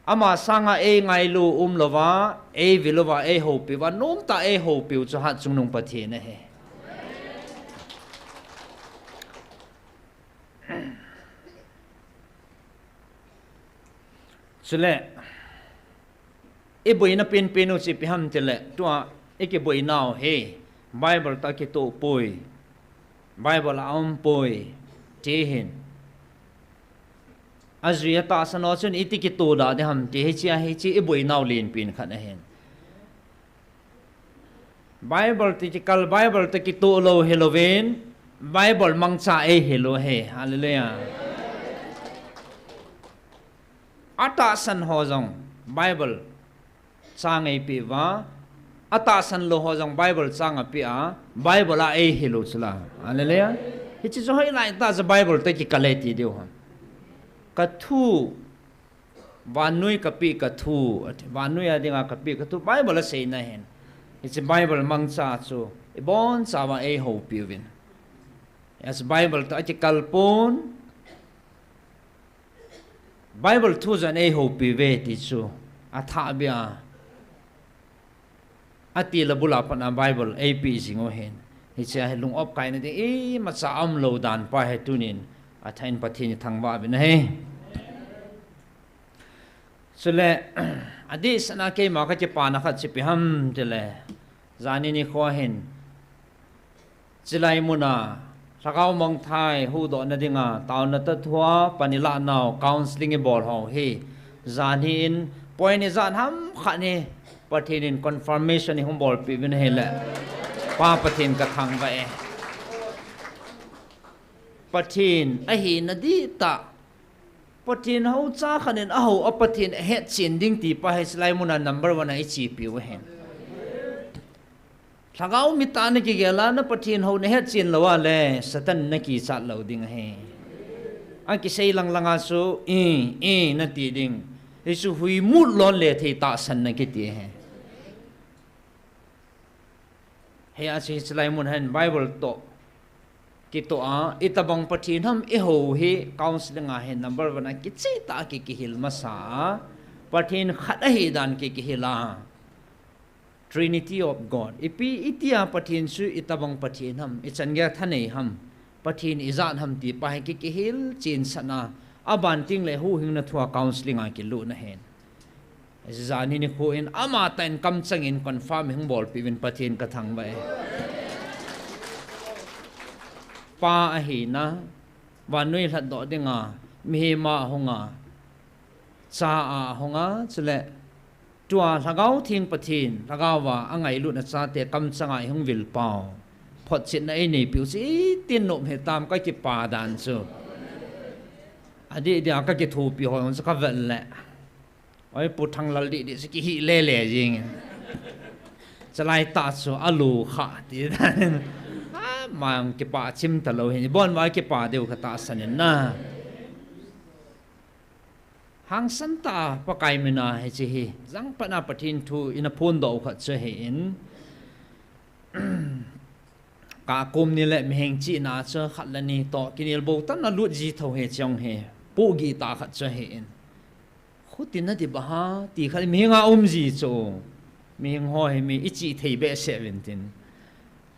ama sanga eingailu umlouva, eivil uva, eihoupi uva, nomtah a eihoupiu chu hatchungnung Pathen ahi. Chule, iboina penpen u chu ipi ham tile, tua ikiboinau hi Bible toh kitoh poi, Bible a aumpoi, ti hin. Ajui atahsan ho chun iti kitoh da ding ham ti, hiche a hiche iboinau lenpen khat ahin. Bible toh kikal, Bible toh kitoh lou hilouvin, Bible mangcha eihil u ahi. Hallelujah. Atahsan ho jong Bible chang eipeh uva, atahsan lou ho jong Bible chang apeh a, Bible a eihil u chula. Hallelujah. Hiche chu hoilai tah chu Bible toh kikal e ti diu ham. Kathu, vannoi kapeh kathu, ati, vannoi a dinga kapeh kathu, Bible a seina ahin. Hiche Bible mangcha chu ibonchauva eihoupi uvin. Hiche Bible toh akikal pon, Bible thu jong eihoupi uve ti chu athahbeh a, atil abul a pat a Bible eipeh jing u ahin. Hiche a hi lung-op kaina ding imacha aumlou dan pa hi tunin athah in Pathen ithangvah uvin ahi. Chule, adehset a keima kakipana khat chu ipi ham tile, janhi nikho hin, chulai muna Lhagao Mangthah huhdohna dinga taona toh thua pan ilah nau counselling ibol ho hi, janhi in point ijat ham khat hi Pathen in confirmation eihung bolpeh uvin ahile, Pa Pathen kathangvah e. Pathen ahina dihtah, Pathen houcha khat in ahou a Pathen ahetchen ding ti pa hi chulai muna number one a ichepiu ahin. Lhagao mittah a nakigel a, na Pathen hou nahetchen lou a le, Satan in nakichat lou ding ahi. Akisei lang langa chu, i, i, nati ding. Hichu huimut lon le thei tahsan na kiti ahi. Hia chu hiche lai mun hin Bible toh kitoh a, itobang Pathen ham ihou hi counselling a hin number one a kichehtah a ki, kihil masa a, Pathen khat ahidan ki, kihil a. Trinity of God. Ipi, itia Pathen chu itobang Pathen ham, ichan geiya thanei ham, Pathen ijat ham ti pa hi ki, kihil chensahna, aban tengle huhhingna thua counselling a kilutna ahin. Janhi nikho in amatah in kamchang in confirm eihung bolpeh uvin Pathen kathangvah e. Pa ahina, vannoi lhatdoh dinga, mihem a ahunga, cha a ahunga, chule tua Lhagao Theng Pathen, Lhagao a angailutna chate kamchanga eihung vilpau, photchetna eineipiu chu itin nom hitam kakipa dan chu. Adeh dia kakithopi ho jong chu kavet le, oi, Pu Thanglal didi chu kihih lele jengin. Chulai tah chu alu kha ti dan in, amang kipah chim talou hin, ibon uva kipa diu katahsan in na. Hangsan tah a Pakai mina hiche hi jangpatna Pathen thu ina phondoh u khat chu ahin, kakom ni le mihing chihna chu khat le ni toh kinelbou tah in alut ji thou hi, chong hi pohgih tah khat chu ahin. Khuti nadip a ha ti khat mihing a um ji chu, mihing ho hi mi ichih thei behseh uvin tin,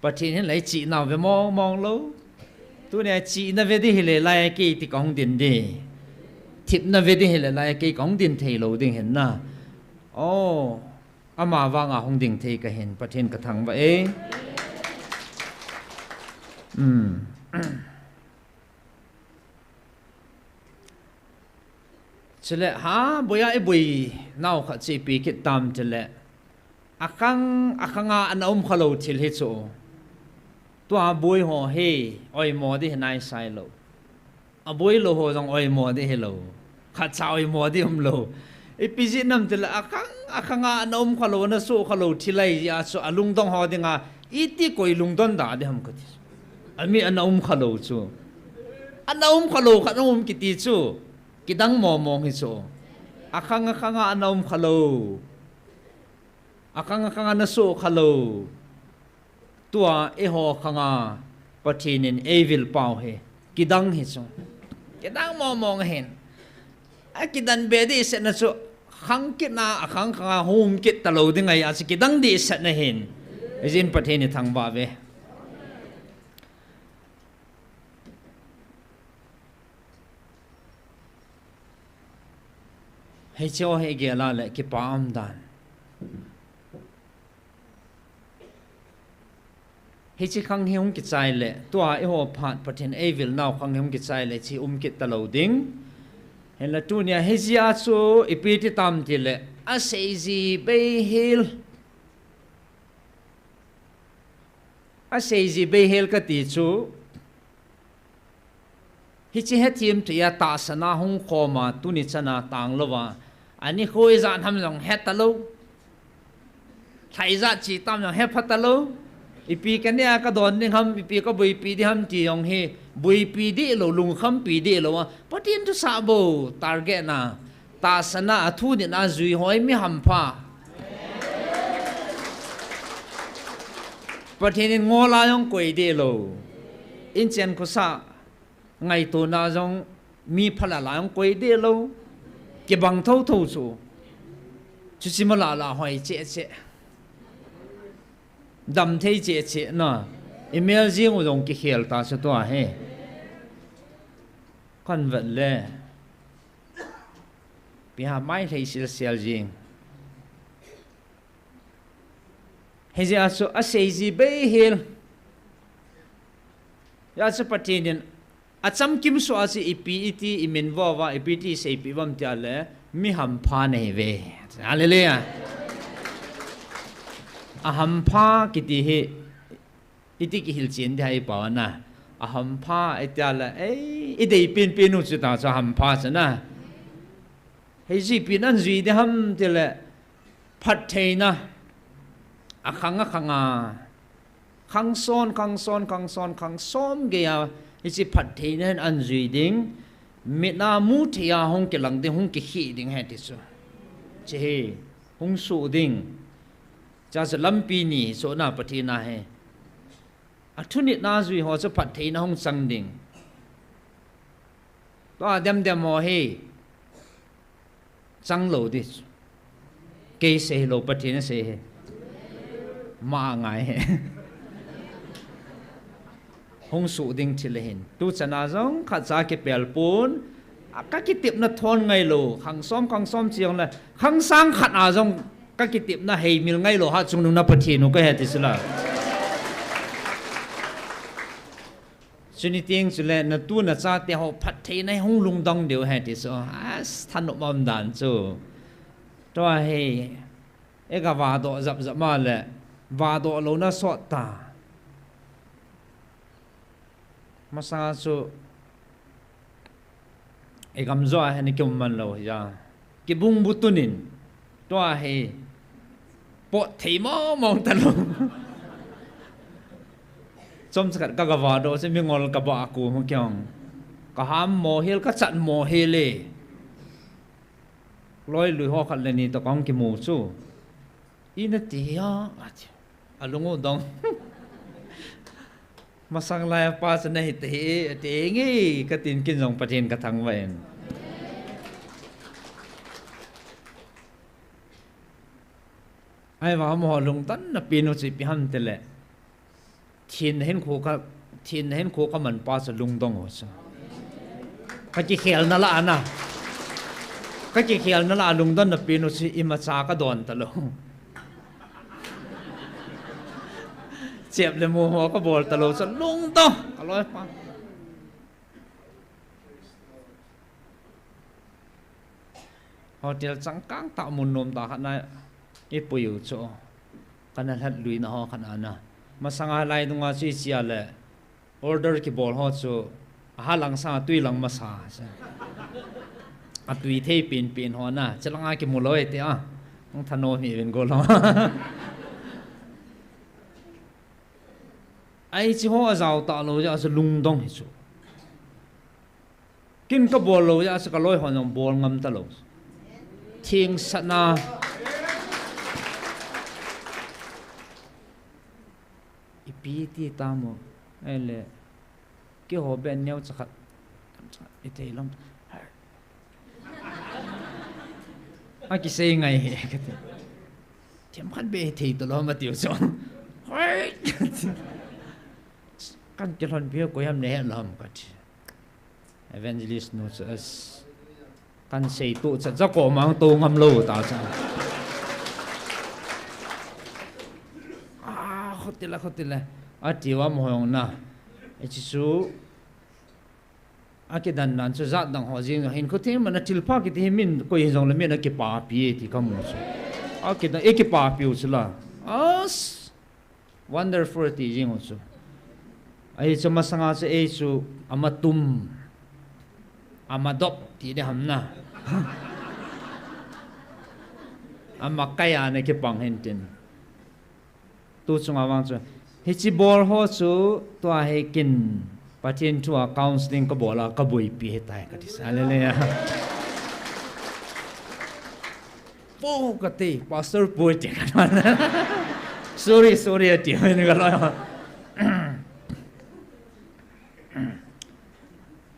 Pathen hin la ichihna ve mong mong lou. Tunia chihna ve ding hile laiya kei ti kahung din ding, thipna ve ding hile laiya kei kahung din theilou ding hin na. O, ama vanga hung ding thei kahin, Pathen kathangvah e. Chule, ha, boiya iboinau khat chu ipi kit tam tile, akhang, akhanga ana um khalou thil hi chu, tua boi ho hi oimo ding hi naisai lou. Aboilou ho jong oimo ding hilou. Khatcha oimo ding umlou. Ipi jeh ham tile, akhang, akhanga ana um khalou, ana soh khalou thil ahi jeh a chu alungdong ho dinga Iti koi lungdon da ding ham kati. Ami ana um khalou chu. Ana um khalou khat ana um kiti chu. Kidang momong hi chu. Akhang akhang a ana um khalou. Akhang akhang a ana so khalou. Tua eiho khang a Pathen in eivil pau hi. Kidang hi chu. Kidang momong hin. Akidan be dihsetna chu khang kit na, akhang khang a hung um kit talou ding ahi, achu kidang dihsetna hin. Hijin Pathen ithangvah uve. Hiche ho hi gel a le kipa um dan. Hiche khang hi hung kichai le, tua eiho phat Pathen eivil nau khang hi hung kichai le, hiche um kit talou ding. Hinla tunia hijeh a chu ipi ti tam ti le, aseiji beihel. Aseiji beihel kati chu, hiche hethem thei a tahsan a hung khom a tuni chan a tang louva, ani koi ijat ham jong he talou. Lha ijat chi tam jong he pha talou. Ipi kanei a kadon ding ham, ipi kabuipi ding ham ti jong hi buipi dih lou, lungkhampi dih lou a. Pathen thusah bou target na, tahsan a, athu nit a jui ho hi mi hampha. Pathen in ngol a jong koi dih lou. Inchen khosah ngaito na jong mi phalal a jong koi dih lou. Kibang thotho chu. Chuche malala hoi cheh cheh. Damthei cheh cheh na. Imel jing u jong kikhel ta chu tua hi. Kan vet le. Ipi ham mai lhei silsel jing. Hijeh a chu aseiji beihel. Hijeh a chu Pathen in achamkim soh a chu ipi iti iminvo uva, ipi ti seipeh uvam tia le, mi hampha nahiuve. Hallelujah. Ahampha kiti hi, iti kihilchen ding ham ipao na. Ahampha itia le, ei, idei penpen u chu ta chu ahampha chu na. Hijeh ipi nan jui ding ham ti le, phattheina. Akhang akhang a. Khangson, khangson, khangson, khangsom gei a. Hiche phattheina hin an jui ding. Mit a mu thei a hung kilang ding, hung kikhih ding ahi ti chu. Hiche hi, hung suh ding. Hijeh a chu lampi ni sohna Pathen a hi. Athu nit na jui ho chu phattheina hung chang ding. Tua demdem ho hi. Chang lou ding. Kei sei lou, Pathen asei hi. Ama angai hi. Hung suh ding thil ahin. Tuchan a jong khatcha kipel pon. A kakitepna thon ngai lou. Khangsom, khangsom chi jong le. Khangsang khat a jong kakitepna heimil ngai lou. Hatchungnung na Pathen u kahi ti chu la. Chuni teng chule natu nachate ho phattheina hung lungdong diu ahi ti chu. As, thanop um dan chu. Tua hi, ega vahdoh japjap ma le, vahdoh louna sot ta. Masanga chu, igam joh a hin kium man lou hija. Kibung bu tun in. Tua hi. Pot thei mong mong talou. Chomcha khat kaga vahdoh chu mingol kabah a kum u kiong. Kaham mo hel, kachat mo hel e. Loi lui ho khat le ni toh kahung kimu chu. Ina ti a, ati. Alung u dong. Masang lai a pa chu nahi te hi, ati nge, katin kin jong Pathen kathangvah in. Ahivang amaho lungdonna pen u chu ipi ham tile. Thenna hinkho ka, thenna hinkho kaman pa chu lungdong u chu. Kakikhelna lah a na. Kakikhelna lah a lungdonna pen u chu imacha kadon talou. Chep le mu ho kabol talou chu lungdong. Kaloi pa. Hotel changkang tah mun nom tah khat na ipui u chu. Kana lhat luina ho khat a na. Masanga lai dunga chu ichea le order kibol ho chu. Ahalang sanga tui lang masa. Atui thei penpen ho na. Chelanga kimu lou e ti a. Hung thanom hih uvin go lou. Ahi, hiche ho ajao talou jeh a chu lungdong hi chu. Kin kabol lou jeh a chu kaloi hon jong bol ngam talou. Thengsatna. Ipi ti tam o. Ahile, keiho beh neocha khat ithei lom. Akisei ngai hi kati. Themkhat beh ithei talou ma tiu chu. Hoi. Kan kilhonpi koi ham nahet lom kati. Evangelist nu chu, as, kan sei tu cha, cha ko mang tu ngam lou ta cha. A, khotila, khotila. Ati uva mo hong na. Hiche chu, akidan nan chu jat dang ho jing, hinkho theng mana thilpha kiti hi min koi hin jong le min akipapi ti kamu chu. Akidan, ikipapi u chu la. As, Wonderful ti jing u chu. Ahi chu masanga chu ei chu amatum, amadop ti ding ham na. Amakai a na kipang hin tin. Tu chunga vang chu. Hiche bol ho chu tua hi kin Pathen thu a counseling kabol a kaboipi hitai kati. Hallelujah. Po kati, Pastor Pu ti kati. Sorry, sorry, ati, ni kalo.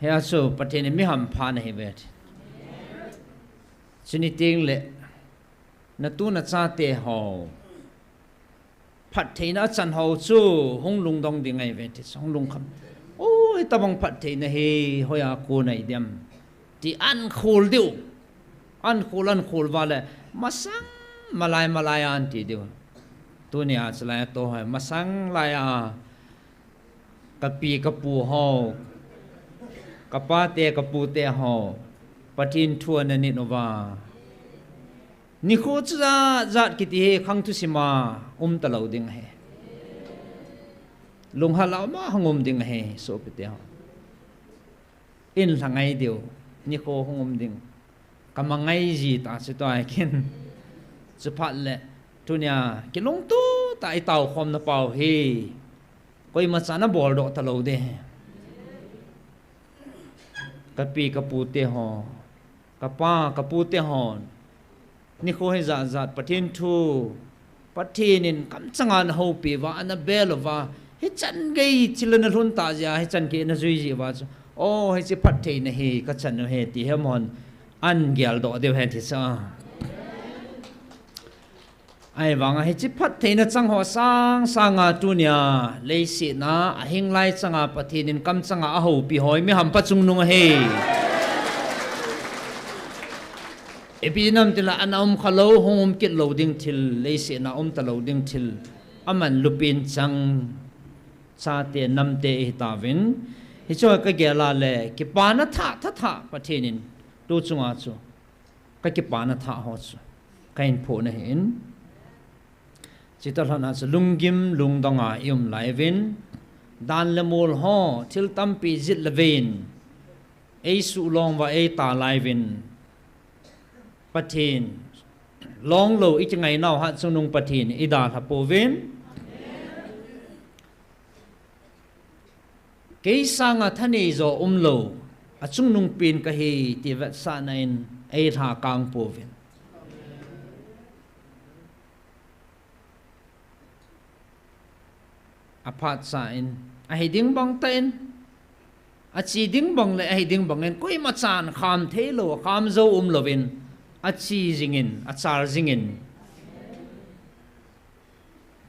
Hia chu, Pathen in mi hampha nahi ve. Chuni teng le, natu nachate ho. Phattheina achan ho chu hung lungdong ding ahi ve ti chu, hung lungkham. Oi, tabang phattheina hi hoiya kon ahi dem ti ahin khol diu. Ahin khol, ahin khol uva le masang malai malai a ahin ti diu. Tunia chulai a tou hoi masang lai a kapi kapu ho, kapate kapute ho, Pathen thu ana nit uva. Nikho chu jat jat kiti hi khang thusim a um talou ding ahi. Lunghel a um a hung um ding ahi, sopite ho. Ahin lhangai diu, nikho hung um ding. Kamangai ji ta chu tua kin. Chuphat le, tunia, kilungto ta itao khomna pau hi. Koima chan abol doh talou ding ahi. Kapi kapute ho, kapa kapute hon, nikho hi jat jat Pathen thu, Pathen in kamchanga ana houpi uva, ana bel uva, hichan gei chil ana lhun ta jeh a, hichan gei ana jui ji uva chu. O, hiche phattheina hi kachan u ahi ti hi amahon ahin geldoh diu ahi ti chu. Ahivanga hiche phattheina chang ho sang sanga tunia leiset a ahing lai changa Pathen in kamchanga ahoupi ho hi mi hampha chungnung ahi. Ipi nam tile ana um khalou, hung um kit lou ding thil, leiset a um talou ding thil, aman lupin chang chate namte ihi tauvin. Hichu kagel a le, kipana thah, thah, thah, Pathen in tu chunga chu. Kakipana thah ho chu kahin phon ahin. Chutah lhon a chu lunggim lungdong a i um lai uvin. Dan le mol ho, thil tampi jit le vei in. Eisuh long uva eita lai uvin. Pathen. Long lou i kingai nau Hatchungnung Pathen i dalha pouvin. Kei sanga thanei jo umlou, achungnungpen kahi ti vetsahna in eilha kang pouvin. Aphatcha in, ahi ding bang tah in, achi ding bang le ahi ding bang in, koima chan kham thei lou, kham jou umlouvin, achi jingin, achal jingin.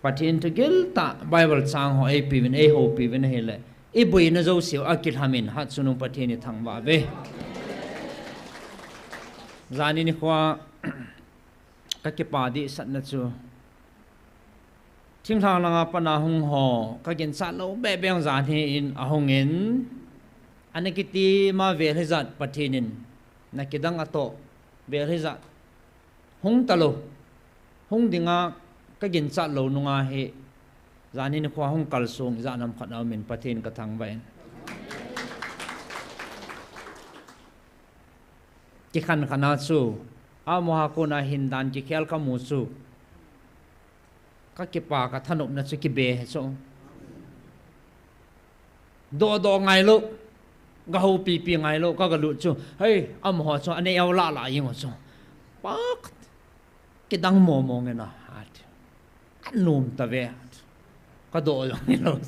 Pathen thu giltah Bible chang ho eipeuvin, eihoupiuvin ahile, i boina jouseu akilhamin, Hatchungnung Pathen i thangvah uve. Jani nikhoa, kakipa dehsetna chu. Thinglhang langa pat a hung ho, kaginchat lou behbeh jong jan hi in ahungin, ana kitem a vel hijat Pathen in, nakidang atoh, vel hijat. Hung talou. Hung dinga kaginchat lou nunga hi. Jani nikhoa hung kalsong ijat ham khat aumin Pathen kathangvah in. Kikhen khen a chu. Amaho a kona hin dan kikhel kamu chu. Kakipa kathanopna chu kibe hi chu. Doh doh ngailou, ga houpipi ngailou, ka ga lut chu, hei, amaho chu, anei eo lah lah jeng u chu. Pak, kidang momong in a, ati. Anom tave, ati. Ka doh jong hilou.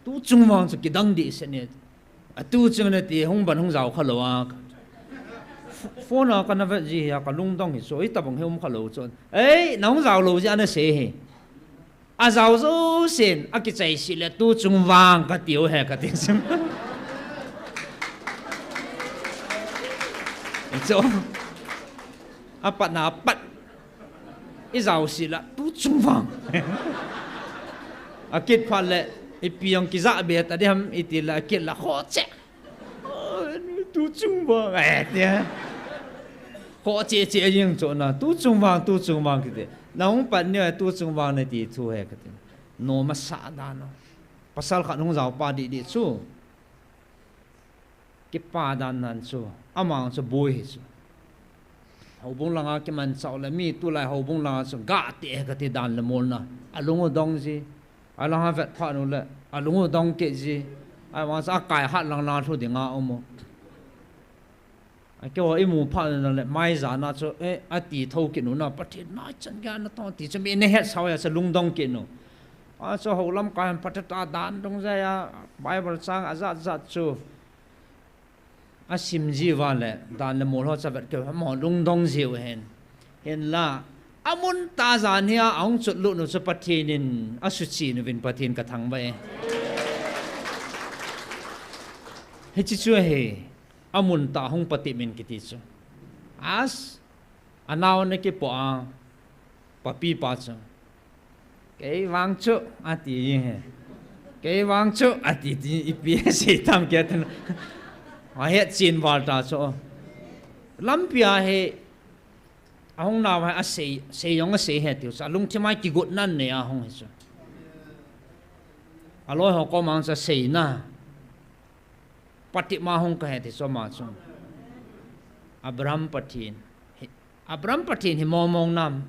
Tu chung vang chu kidang dehset e. Atu chung nati, hung ban hung jao khalou a. Ph-, phone a kana vet ji hi a, ka lungdong hi chu, itobang hi um khalou chu. Ei, na hung jao lou jeh a nasei hi. Ajao jousen, akichai seh le tu chung vang kati u ahi kati chu. Chu, apatna apat. Ijao seh le tu chung vang. Akit phat le, ipi jong kijah be ta ding ham iti le, akit le khoh cheh. Tu chung vang, eh, tia. Khoh cheh cheh jeng chu na, tu chung vang, tu chung vang kiti. Na hung pat ni, tu chung vang nati thu ahi kati. Nom asah dan u. Pasal khat hung jao pa didi chu. Kipa dan dan chu. Ama chu boi hi chu. Houbung langa kimanchah u le mi tulai houbung langa chu gah teh ahi kati dan le molna. Alung u dong ji. Alanga vet phat u le, alung u dong kit ji. Ahivang chu akaihat lang lang lhu dinga um u. Akeiho imu phat u le, maijana chu, eh, ati thou kit u na, Pathen na ichan gei natong ti chu mi nahet sao ahi chu lungdong kit u. Achu houlam kai Pathen a dan dong jeh a, Bible chang ajat jat chu. Asim jiuva le, dan le mol ho chu avet keu, amaho lungdong jiu ahin. Hinla, amun tah a jan hi a, ahung chotlut u chu Pathen in asuchen uvin Pathen kathangvah e. Hiche chu ahi, amun tah a hung patep in kiti chu. As, anao ana kipoh a, papi pa chu. Kei vang chu, ati hi. Kei vang chu, ati ti, ipi asei tam kei tin. Ahet chen val ta chu. Lampi a hi, ahung nau hi asei, sei jong asei ahi tiu chu. Alungthim a kigotna anei a hung hi chu. Aloi ho koma chu aseina. Patep ma hung kahi ti chu ama chu. Abraham Pathen. Hi, Abraham Pathen hi mong mong nam.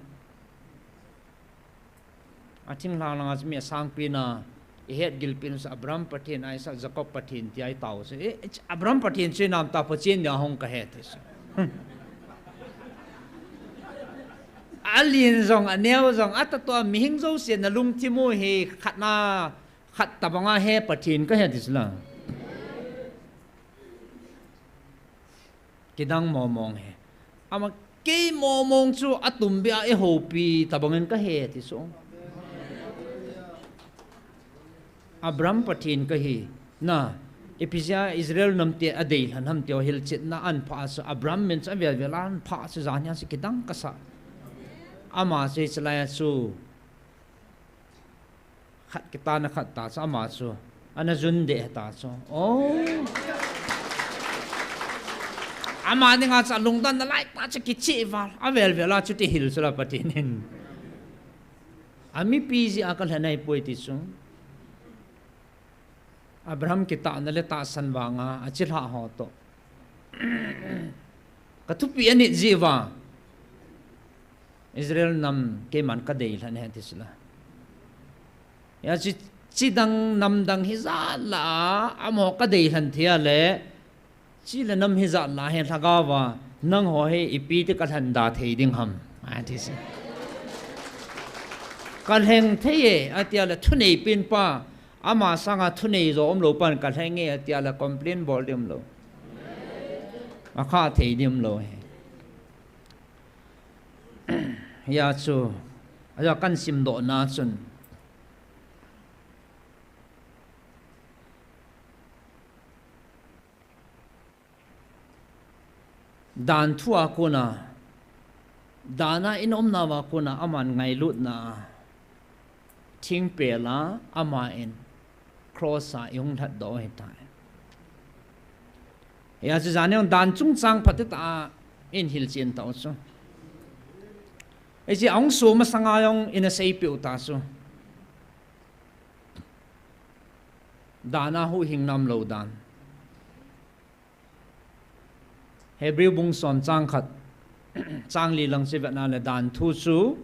Athinglhang langa chu mi asangpen a, ihet gilpen u chu Abraham Pathen, Isaac, Jacob Pathen tia itao chu. Eh, Abraham Pathen chu inam ta, Pathen dia hung kahi ti chu. Alen jong, aneo jong, atahtoh a mihing jouse na lungthim u hi khat na, khat tobang a hi Pathen kahi ti chu la. Kidang mong mong hi. Ama kei mong mong chu atumbeh a eihoupi tobang in kahi ti chu. Abraham Pathen kahi. Na, ipi jeh a Israel nam te adeilhen ham ti ho hilchetna ahin phah chu Abraham min chu avel vel a ahin phah chu jan hi a chu kidang kasa. Ama chu hiche lai a chu. Khat kitana khat ta chu ama chu. Ana jun deh ta chu. Oh. Ama dinga chu alungdonna lai ta chu kicheh val. Avel vel a chuti hil chu la Pathen in. Amipi jeh a kalhen ahipoi ti chu. Abraham kitahna le tahsan vanga achilhah ho toh. Ka thupi anit jeh uva. Israel nam keiman kadeilhen ahi ti chu la. Hijeh chun, chidang namdang hijat lah a, amaho kadeilhen thei a le, chi le nam hijat lah a hi lhagao va, nangho hi ipi ti kalhen da thei ding ham, ati chu. Kalhen thei e, ati a le thunei pen pa, ama sanga thunei jo umlou pan kalhen e, ati a le complain bol ding umlou. Akha thei ding umlou hi. Hia chu, aja kan simdoh na chun. Dan thu a kona, dan a in umna uva kona, aman ngailutna a, thingpel a, ama in, cross a ihung lhatdoh u ahitai. Hia chu jan hi dan chungchang phatah a in hilchen tau chu. Hiche ahung so masanga jong ina seipeh u ta chu. Dan a huhhingna umlou dan. Hebrew bung som chang khat, chang li lang chu ivet na le dan thu chu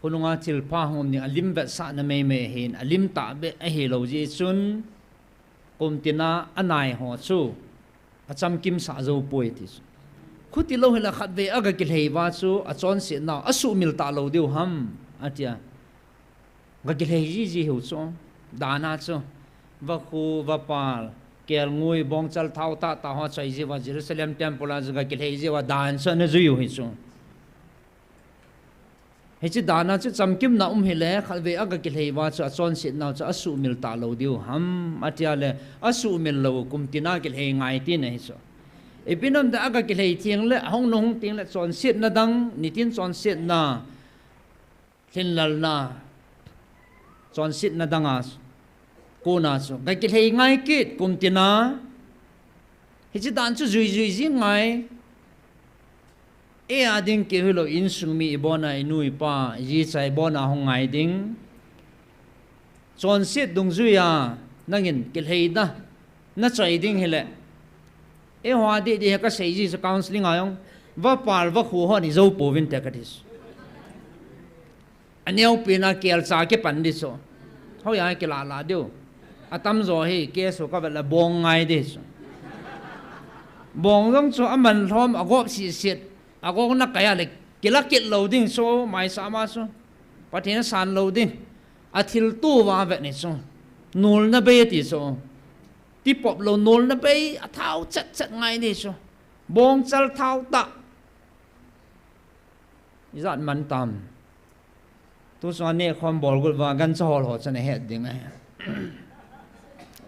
Khonunga thilpha hung um ding alim vetsahna meimei ahin, alim tahbeh ahilou jeh chun, kum tina anai ho chu achamkimsah jou poi ti chu. Khuti lou hile khatvei aga kilhei uva chu achonsetnau asuhmil talou diu ham, atia. Ga kilhei jiji hiu chu. Dana chu. Vakhu, vapal, kelngoi, bongchal thao tahtah ho choi jiuva Jerusalem temple a chu ga kilhei jiuva dan chu ana jui u hi chu. Hiche dana chu chamkimna um hile, khatvei aga kilhei uva chu achonsetnau chu asuhmil talou diu ham, atia le, asuhmil lou, kum tina kilhei ngai tina hi chu. Ipi namtah aga kilhei theng le, ahung nung hung teng le, chonsetna dang, nitin chonsetna, lhinlelna, chonsetna danga, kona chu ga kilhei ngai kit, kum tina. Hiche dan chu jui jui jing ngai. Eia ding keu hilou, insung mi ibona, inu ipa, ijicha ibona hung ngai ding. Chonset dungjuia nangin kilheina nachoi ding hile, eiho a didi hi kasei ji chu, counselling a jong vapal vakhu hon ijou pouvinte kati chu. Aneopen a kelcha kipan di chu. Hoiya kilahlah diu. Atamjo hi case u kavet le bong ngai di chu. Bong jong chu aman lhom, agop sihset, agong na kai a le kila kit lou ding chu, maisama chu. Pathen asan lou ding. Athilto uva vet ni chu. Nolna bei ati chu. Tipop lou nolna bei, athao chet chet ngai ni chu. Bongchal thao tah. Ijat man tam. Tuchunga nehkhom bolgot uva gancha hol ho chun ahet ding ahi.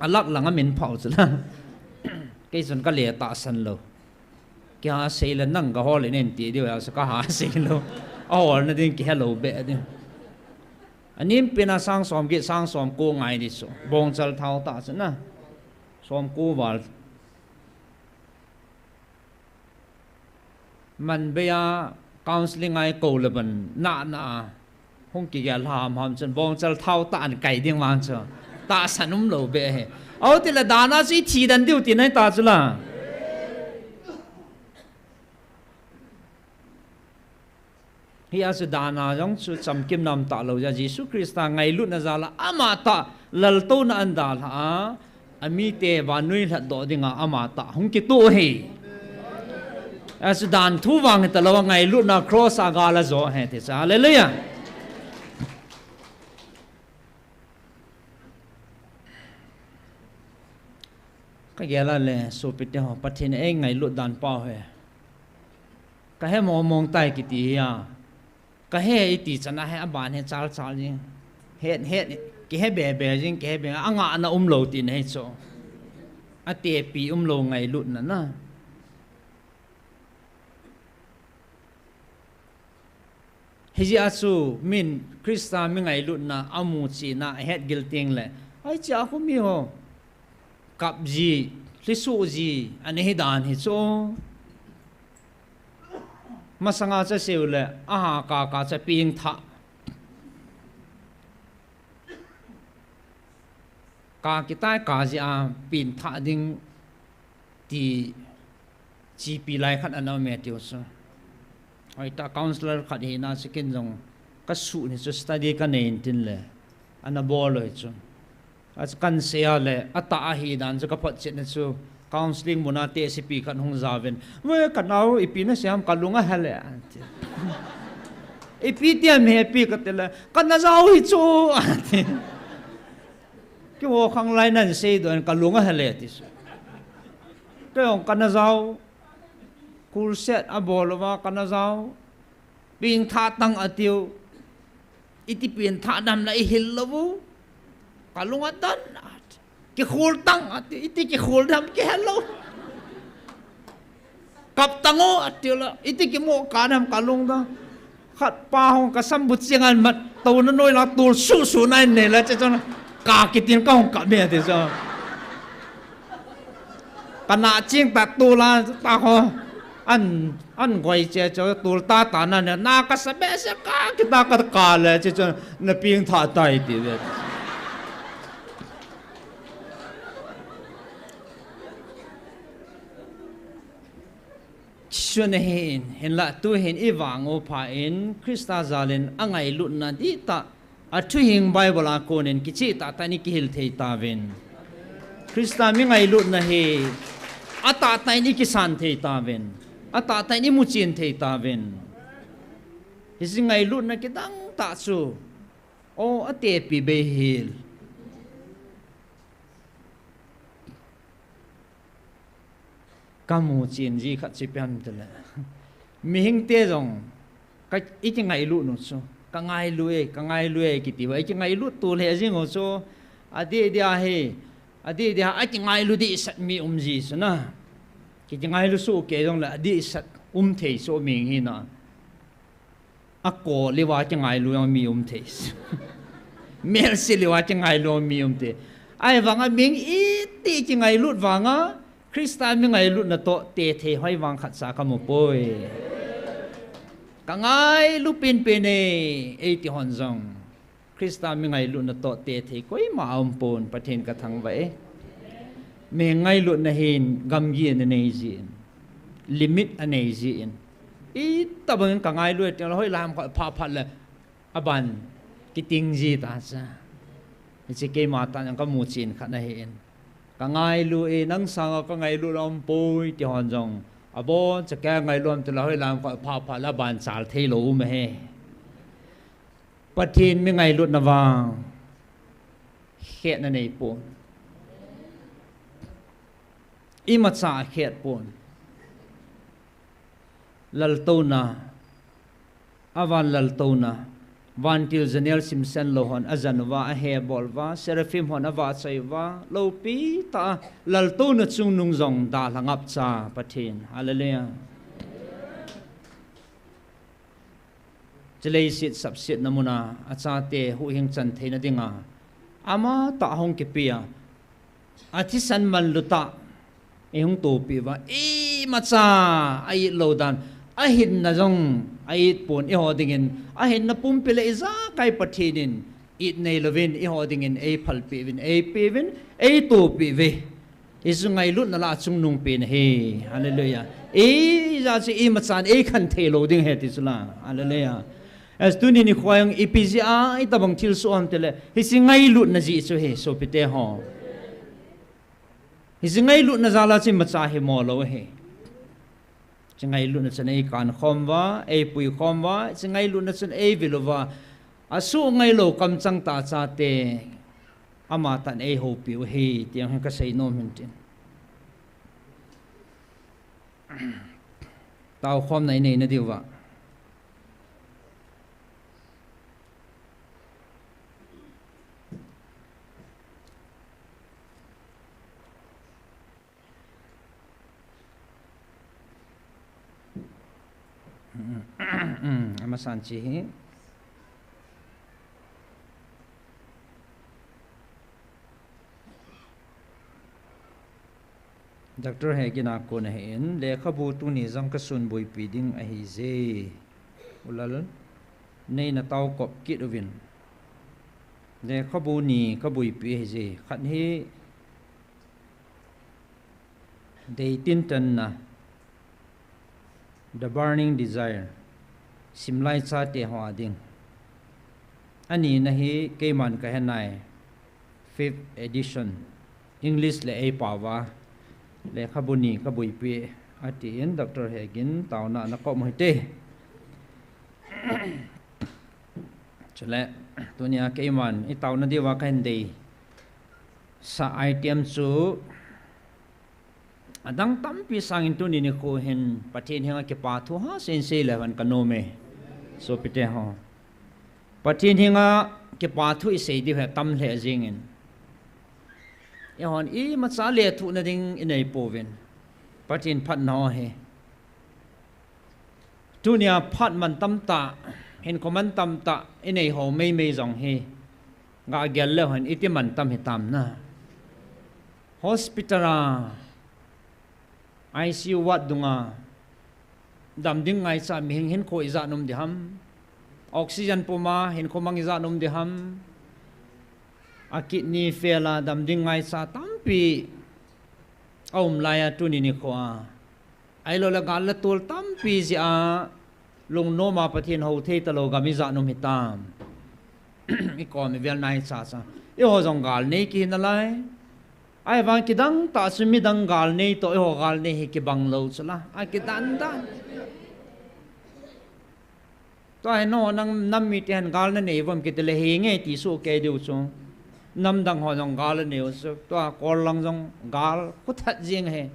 Alak lang amin phah u chu la. Kei chun kale tahsan lou. Kiha sei le nang gahol in enti diu a chu kaha sei lou. Aholna ding kihelou beh ding. Anem pena sang somget, sang somko ngai di chu. Bongchal thao tah chu na. Somko val. Manbei a counselling a ikou le ban nahna a hung kigel hamham chun bongchal thao tah in kai ding vang chu tahsan umlou beh ahi. Ahi tile dana chu ithi den diu tina ahi ta chu la. Hia chu dana jong chu chamkim nam talou jeh a Jesu Christa ngailutna jal a amatah laltouna ahin dalha a, amite vannoi lhatdoh dinga amatah hung kitoh ahi. Hia chu dan thu vang hitalouva ngailutna cross a gal ajo ahi ti chu. Hallelujah. Kagel a le sopite ho, Pathen in eingailut dan pau hi kahe mongmong tai kiti hi a. Kahe iti chan a hi aban hi chalchal jing. Het het kihe bebe jing, kihe be, angahna umlou tina hi chu. Atepi umlou ngailutna na. Hijeh a chu min Christa mi ngailutna amu chena ahet gil tengle, hiche a khu miho kapji, lhisuhji ana hi dan hi chu. Masanga chu aseiu le, aha kaka chu pengthah. Ka kitai ka jeh a pengthah ding ti chepi lai khat ana um e tiu chu. Hoitah counsellor khat hina chu ken jong kasuh ni chu study kanei in tin le ana bol loi chu. Achu kan sei a le atah ahi dan chu kaphotchetna chu counselling muna tehsepi khat hung jaovin, "Ve kanao, ipi nasei ham, kalung ahel e," ati. "Ipi ti ham hepi," kati le, "Kana jao hi chu," ati. Keiho khang lai nan seidoh in kalung ahel e ti chu. Kei jong kana jao. Crusade abol uva kana jao. Pengthah tang atiu. Iti pengthah dam la ihil lou u. Kalung adon. Kikhol tang atiu. Iti kikhol dam kihelou. Kap tang o atiu la. Iti kimoh ka dam kalung dang. Khat pa hung kasam bu chenga mat touna noi la tol suhsuh na nei la che chun ka kitin kahung kap me ati chu. Kana ching ta tol a ta ho. An, an goi che chu tol tata na ne na kasa behseh ka kita ka ka le che chun na pengthah tai ti ve. Chun ahin, hinlah tuhin i vang u pha in, Krista jalin a ngailutna dihtah, a thuhing Bible a konin kicheh tahtah in i kihil thei tauvin. Krista mi ngailutna hi, a tahtah in i kisan thei tauvin. A tahtah in i muchen thei tauvin. Hiche ngailutna kidang tah chu, o, a tepi bei hel. Ka muchen ji khat chu ipi ham tile, mihing te jong ka, i kingailut nu chu, ka ngailu e, ka ngailu e, kiti uva, i kingailut to lheh jing u chu, adeh dia hi, adeh dia a kingailu dehset mi um ji chu na. Ki, kingailu soh kei jongle, adehset um thei chu mi hi na. A kol uva kingailu jong mi um thei. Melse uva kingailu jong mi um thei. Ahivanga mihing iti kingailut vanga, Krista mi ngailutna toh te thei hoi vang khat cha ka mu poi. Ka ngailu penpen e, eiti hon jong. Krista mi ngailutna toh te thei koima aum pon, Pathen ka thangvah e. Mi ngailutna hin gamgi ana nei jin. Limit anei jin. Itobang in ka ngailu e ti jongle, hoilai ham khat phat phat le aban kiting ji ta cha. Hiche keima tah in ka muchen khat ahin. Ka ngailu e, nang sanga ka ngailut aum poi ti hon jong, abon cha ka ngailu am tile, hoilai ham khat phat phat le aban chal thei lou um ahi. Pathen mi ngailutna vang khetna nei pon. Imacha akhet pon. Laltouna, avan laltouna, vantil janel simsen lou hon ajan uva, ahe bol uva, seraphim hon avahchoi uva, loupi tah a laltouna chungnung jong dalha ngapcha Pathen. Hallelujah. Hiche leiset sapsetna muna achate huhhing chan theina dinga, amatah hung kipe a, athisan manlu tah, eihung tohpeh uva, imacha a-it lou dan, ahinna jong a-it pon, eiho dingin ahinna pumpi le ijakai Pathen in it neilouvin, eiho dingin eiphalpeh uvin, eipeuvin, eitohpeh uve. Hichu ngailutna lah a chungnung pen ahi. Hallelujah. Ijat chu imachan eikhen thei lou ding ahi ti chu la. Hallelujah. Hiche tuni nikho jong ipi jeh a itobang thilsoh ham tile, hiche ngailutna jeh chu ahi, sopite ho. Hiche ngailutna jal a chu imacha himo lou ahi. Hiche ngailutna chun eikan khom uva, eipui khom uva, hiche ngailutna chun eivil uva, asuh ngailou kamchang tah a chate, amatah in eihoupiu ahi, ti jong hi kasei nom hin tin. Taokhomna inei nadiuva. Amasan chi hi. Doctor Hegin a kon ahin, lekhabu tuni jong kasun boipi ding ahije. Ulal, nei na taokop kit uvin. Lekhabu ni kaboipi ahije. Khat hi Deitintanna, The Burning Desire, simlai chate ho a ding. Anina hi keiman kahe nai, fifth edition, English le eipao uva, lekhabu ni kaboipi, atin Doctor Hegin taona ana kom u hite. Chule, tunia keiman itaona diuva kahin deisah item chu, adang tampi sangin tuni nikho hin Pathen henga kipa thu hahsa in seileu hen kanom e. Sopite ho, Pathen henga kipa thu isei diu hi atam lheh jengin, eihon imacha lethuhna ding inei pouvin, Pathen phatna ho hi. Tunia phat mantam tah, hinkho mantam tah inei ho meimei jong hi, gah gel leu hen iti mantam hitam na. Hospital a, I C U ward dunga dam ding ngaicha mihing hinkho ijat um ding ham? Oxygen puma hinkho mang ijat um ding ham? A kidney fail a dam ding ngaicha tampi aum laiya tuni nikho a, ahilou le gal le tol tam Pi jeh a lungnom a Pathen hou thei talou gam ijat um hitam. I kom i vel nai cha cha. Eiho jong gal nei kihi nalai. Ahivang kidang tah chu midang gal nei toh eiho gal nei hi kibang lou chu la. A kidan dan. Tua hi nangho nam mite hin gal nanei uvem kiti le hi nge ti soh kei diu chu. Namdang ho jong gal anei u chu. Tua kol lang jong gal khu that jing hi.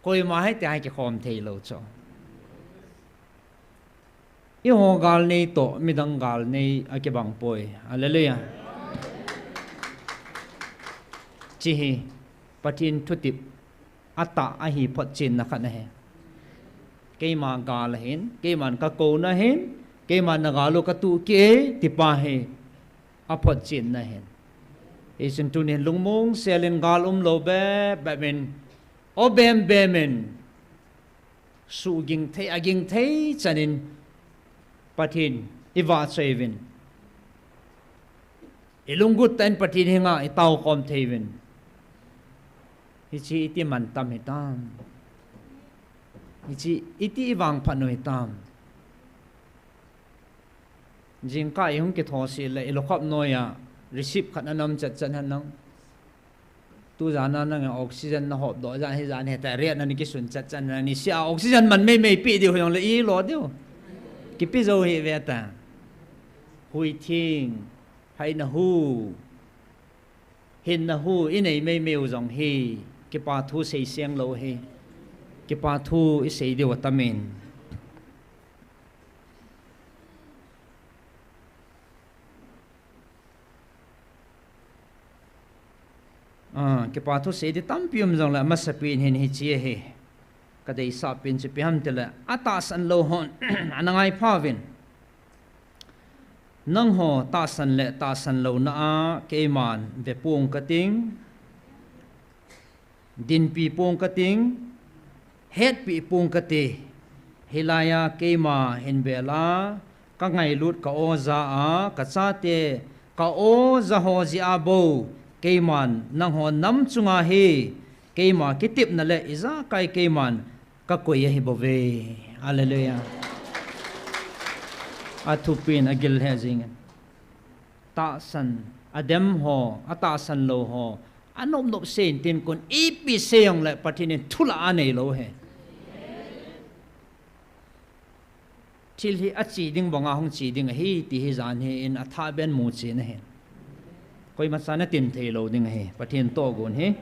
Koima hi tia hi kikhom thei lou chu. Eiho gal nei toh midang gal nei akibang poi. Hallelujah. Hiche hi Pathen thutep atah ahi photchenna khat ahi. Keima gal ahin, keiman kakouna ahin, keiman nagal u katuh kit e ti pa hi aphotchenna ahin. Hichun tunin lungmong sel in gal umlou bep bep in, o bem bem in, suhging thei, aging thei chan in Pathen ivahchoi uvin, ilunggut tah in Pathen henga itao khom thei uvin. Hiche iti mantam hitam? Hiche iti ivangphat u hitam? Jingkah ihung kithoset le ilukhop noiya receipt khat anam chat chat hen lang. Tujan a nang oxygen nahop doh jan hijan hita, riat nani kisun chat chan, niseh a oxygen man meimei peh diu hijongle ilo diu. Kipe jou hih uve ta. Hui theng, haina hu, hinna hu inei meimei u jong hi kipa thu seiseng lou hi. Kipa thu isei diu atamin. Ah, kipa thu sei di tampi um jongle, amasapen hin hiche hi kadeisah pen chu ipi ham itile, atahsan lou hon ana ngaipha uvin. Nangho tahsan le tahsan louna a keiman vepong kating, dinpi pong kating, hetpi pong kati. Hilaiya keima hinvel a kangailut ka-o ja a, kachate ka-o ja ho jeh a bou, keiman nangho nam chunga hi keima kitepna le ijakai keiman kakoi ahibouve. Hallelujah. Athupen agil he jengin. Tahsan, adem ho, atahsan lou ho, anopnop sei intin kon, ipi sei jongle Pathen in thulah anei lou hi. Thil hi ache ding banga hung che ding ahi ti hi jan hi in athah beh in muchen ahi. Koimachan atin thei lou ding ahi, Pathen tohgon hi.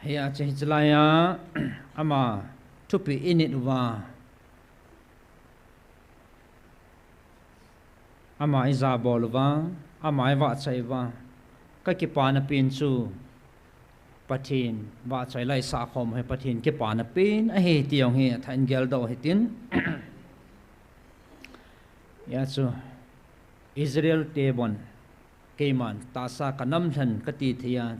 Hia chu hiche laiya ama thupeh init uva, ama ijabol uva, ama ivahchoi uva, kakipana pen chu Pathen vahchoi la isah khom hi Pathen kipana pen ahi ti jong hi athah in geldoh hitin. Hia chu Israel te bon keiman tahsa kanam lhen kati thei a,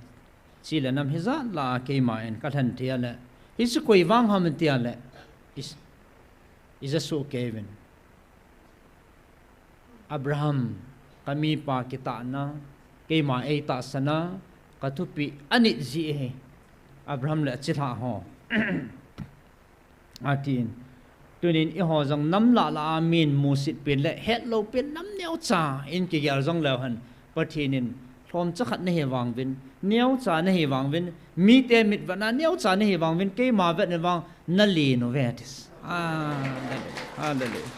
che le nam hijat lah a keiman kalhen thei a le, hichu koi vang ham tia le, ija soh kei uvin. Abraham, kamipa kitahna, keima eitahsan a, kathupeh anit jeh ahi. Abraham le achilhah ho, atin. Tunin eiho jong nam lah lah a min musit pen le hetlou pen nam neocha in kigel jongleu hen, Pathen in lhomcha khat nahi vang uvin, neocha nahi vang uvin, mite mitvetna neocha nahi vang uvin, keima vetna vang nalen uve ati. Hallelujah. Hallelujah.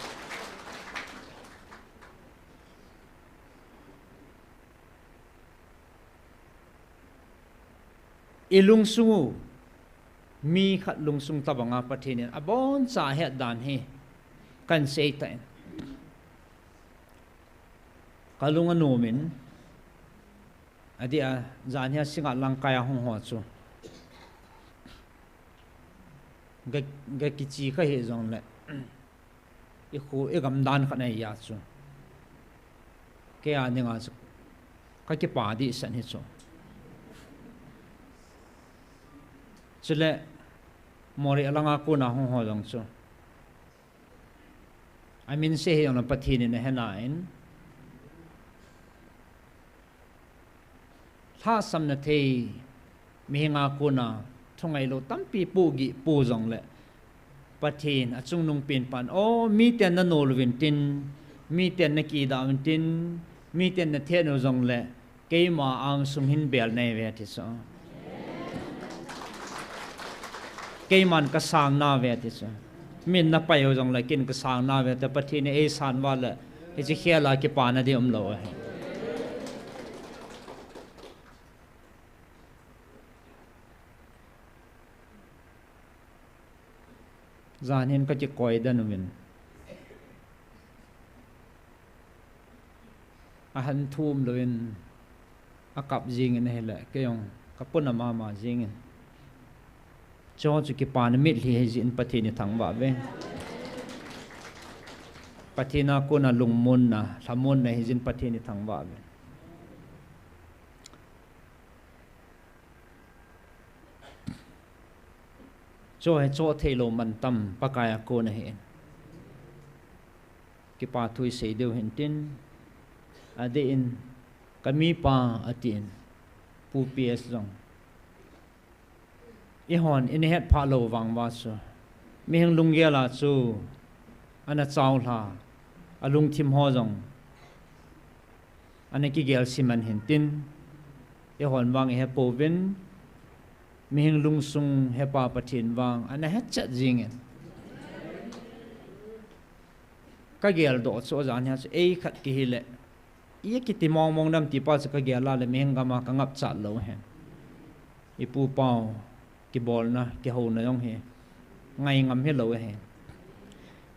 Ilungsung u, mi khat lungsung tobanga Pathen in aboncha ahet dan hi kahin sei tan. Kalung anom in, adeh a, janhia Singngat Langkai a hung ho chu ga, ga kiche kahih jongle, ikho, igam dan khat ahi a chu, keia dinga chu kakipa dehset hi chu. Chule Moreh langa kona hung ho jong chu, amin sei hih jongle Pathen in ahe nan, Thahsamna thei, mihinga kona thungailou tampi pohgih po jongle, Pathen achungnung pen pan, o, miten nanol uvin tin, miten nakidah uvin tin, miten nathet u jongle, keima angsung hin bel neive ati chu. Keiman kasang nauve ati chu. Min napai u jongle ken kasang nauve ati, Pathen in eisan uva le, hiche khel a kipana ding umlou ahi. Jan hin kakikoi den uvin. Ahan thum louvin akap jingin ahile, keijong kapona mama jingin. Chuche chu kipana mitlhi hijeh in Pathen ithangvah uve. Pathen a kona lungmonna, lhamonna hijeh in Pathen ithangvah uve. Choh hi choh theilou mantam Pakai a kon ahin. Kipa thu isei diu hintin, adeh in, kamipa atin, Pu P S jong. Eihon, ina hetphah lou vang uva chu, mihing lunggel a chu, ana chaolha, alungthim ho jong, ana kigel siman hintin, eihon vang ihepouvin, mihing lungsung hepa Pathen vang, ana hetchet jingin. Kageldoh chu ajan hia chu, ei khat kihile, ikiti mongmong nam tipa chu kagel a le, mihing gam a kangapchat lou ahin. Ipu pau, kibolna, kihouna jong hi, ngai ngam hilou ahi.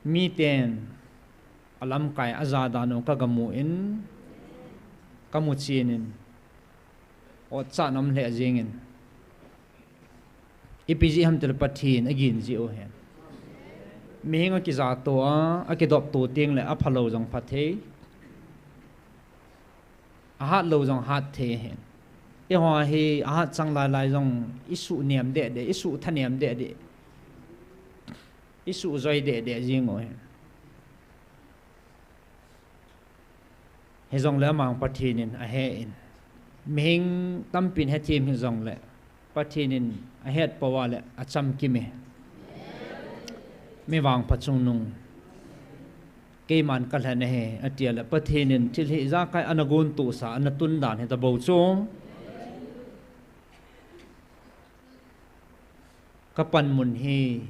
Miten, alamkai ajadan u kagamu in, kamu chen in, otchan um lheh jengin. Ipi jeh ham tile Pathen agin jeh u ahin. Mihing akijatoh a, akidoptoh tengle aphalou jong phathei, ahatlou jong hatthei ahin. Eiho hi ahatchang lailai jong isuh nem dehdeh, isuh thanem dehdeh, isuh joi dehdeh jeng u ahin. Hijongle amang Pathen in ahe in, mihing tampin hethem hijongle, Pathen in ahetpou a le achamkim e. Mi vangpha chungnung, keiman kalhen ahi, ati a le Pathen in thil hi ijakai ana gontohsa, ana tundan hitabou chu. Kapanmun hi,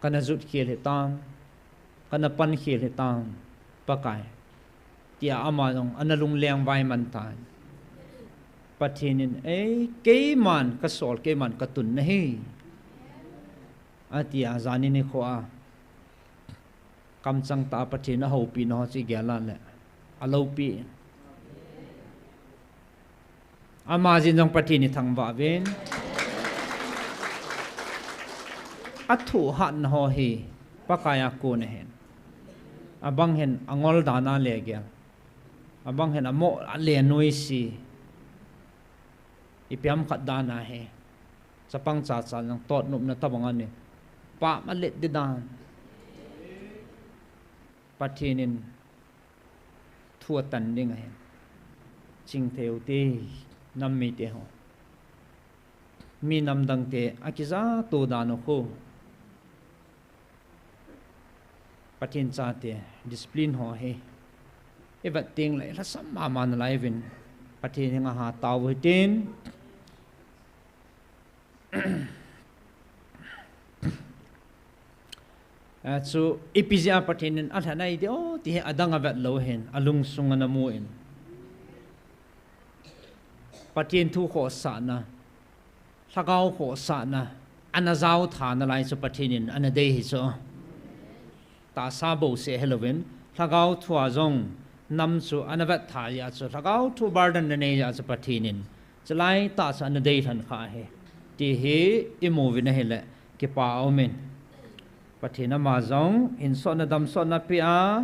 kana jotkhel hitam, kana pankhel hitam, Pakai, tia ama jong ana lunglengvai mantan. Pathen in, ei, keiman kasol, keiman katun nahi, ati a, jani nikho a kamchang tah a Pathen ahoupina ho chu igel a le, aloupi. Ama jin jong Pathen ithangvah uvin. Athohhatna ho hi Pakai a kon ahin. Abang hin angol dan a legel, abang hin amoh a le noise, ipi ham khat dan ahi. Chapang chacha jong totnopna tabang ahi. Pam alet di dan. Pathen in thu atan ding ahi. Chingthei u te, nam mite ho, mi namdangte akijatoh dan u khu, Pathen chate discipline ho hi ivet tengle lhasam mama nalai uvin, Pathen henga hatao u hitin. Achu ipi jeh a Pathen in alhen ahi di o ti hi adang avet lou ahin, alungsung ana mu in, Pathen thu khohsahna, lhagao khohsahna ana jaotha nalai chu Pathen in ana dei hi chu. Tahsa bouseh hilouvin, lhagao thua jong nam chu ana vettha jeh a chu, lhagao thu burden nanei jeh a chu Pathen in chulaitah chu ana deilhen kha ahi, ti hi imu uvin ahile kipa aumin. Pathen ama jong hinsotna damsotna apeh a,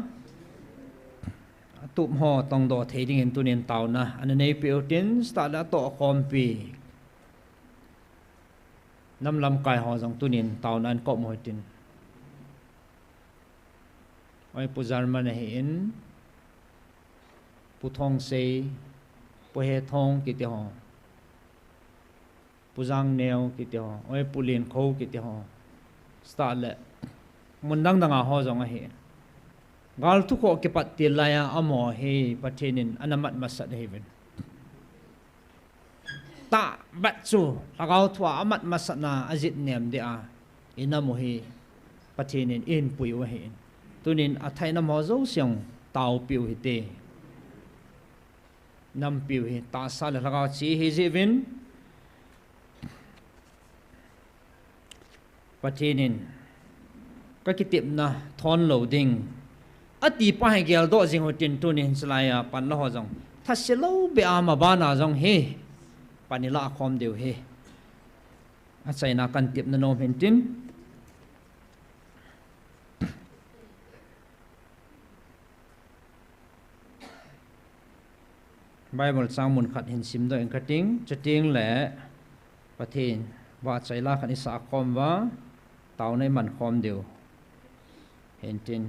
atup ho tongdoh thei dingin tunin taona ana neipeh utin, chutah le atohkhompi nam lamkai ho jong tunin taona ahin kop uhitin. Oi, Pu German ahin, Pu Thongsei, Pu Hethong kiti ho, Pu Jangneo kiti ho, oi, Pu Linkho kiti ho, start le mun dang dang a ho jong ahi. Gal thukhoh kipat til lai a amaho hi Pathen in ana mat masat ahiuvin. Tahbeh chu Lhagao thu a amat masatna a jitnem dia i nam u hi Pathen in eihin pui u ahin. Tunin athai nam ho jouse taopiu hite. Nampiu hi tahsa le lhagao chi ahi jeh uvin, Pathen in ka kitepna thon lou ding ati pa hi geldoh jing u hitin, tunin chulai a pan la ho jong thase lou beh a maban a jong hi pan ilah khom diu ahi. Achaina kan tepna nom hin tin. Bible chang mun khat hin simdoh inge kating, chuteng le Pathen vahchoi la khat isah khom uva, taona iman khom diu hin tin.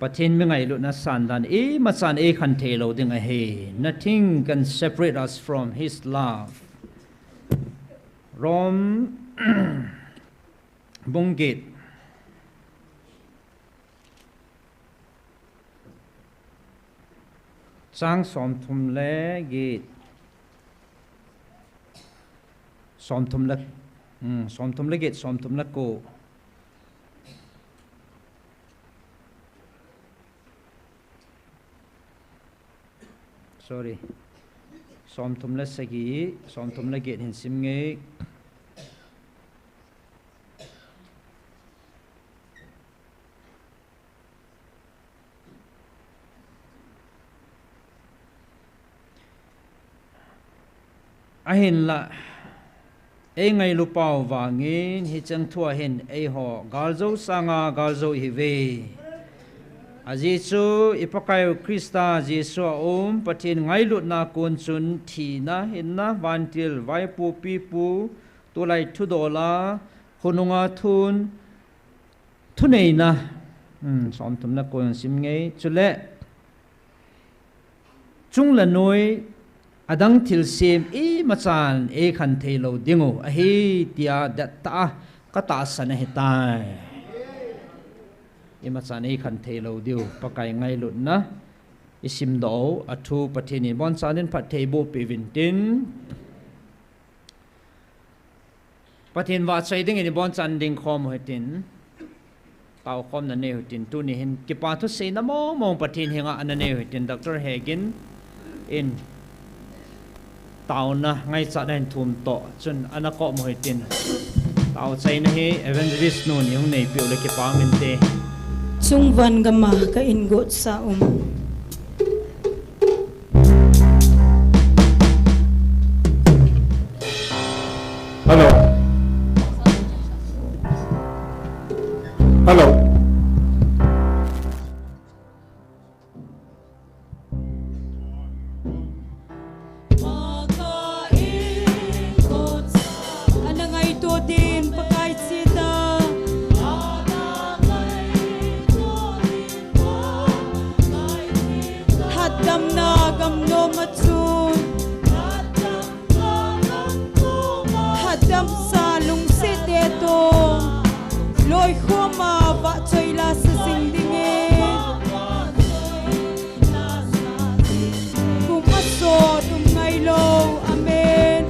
Pathen mi ngailutna sandan imachan eikhen thei lou ding ahi. Nothing can separate us from His love. Rom bung get, chang somthum le get, somthum le, hmm, somthum le get, somthum le ko. Sorry. Somthum le sagi, somthum le get hin sim inge. Ahinlah, eingailu pau vangin hicheng thua hin eiho galjou sanga galjou ihiuve. Ajeh chu i Pakaiu Christa Jesu a um Pathen ngailutna kon chun thina, hinna, vantil, vaipo, pipu, tulai thudol a, khonunga thun, thuneina, hmm, somthum le ko jong sim inge, chule chung le noi, adang thilsem imachan eikhen thei lou ding u ahi tia dettah a ka tahsan ahitai. Imachan eikhen thei lou diu Pakai ngailutna isimdoh u, athu Pathen in abonchan in phatthei boh peh uvin tin. Pathen vahchoi dingin ibonchan ding khom u hitin, taokhomna nei u hitin, tuni hin kipa thuseina mong mong Pathen henga ana nei u hitin, Doctor Hegin in taona ngaichatna hin thum toh chun ana kom u hitin, taochaina hi Evangelist nun ihung neipeh u le kipa um inte. Chungvan gama ka ingot sa um. Hello. Hello. Ana ngaito din, Pakai chida. Hatdamna gamnom a chun, hatdamsa lungset te toh loikhom a vahchoi la sa jing ding e. Kum asot um ngailou. Amen.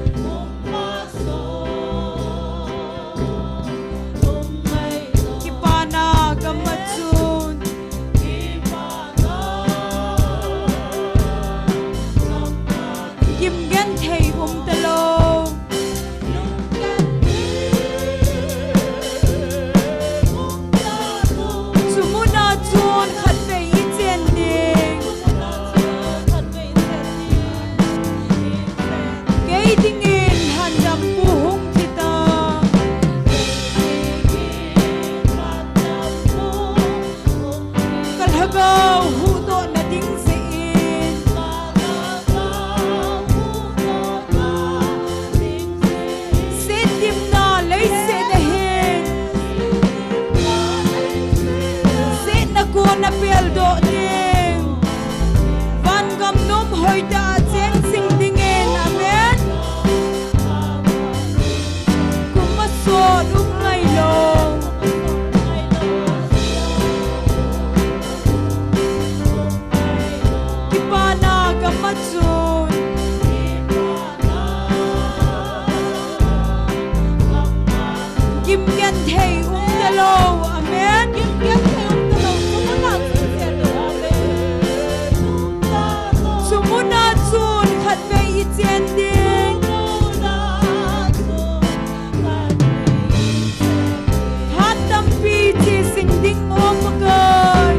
Sot um ngai lou. Kipana gam a chun gim genthei um talou. Amen. Gim genthei um talou. Sumuna chun chen lou. Amen. Sumuna chun khatvei i chen ding. Phat tampi chesing ding, O Pakai.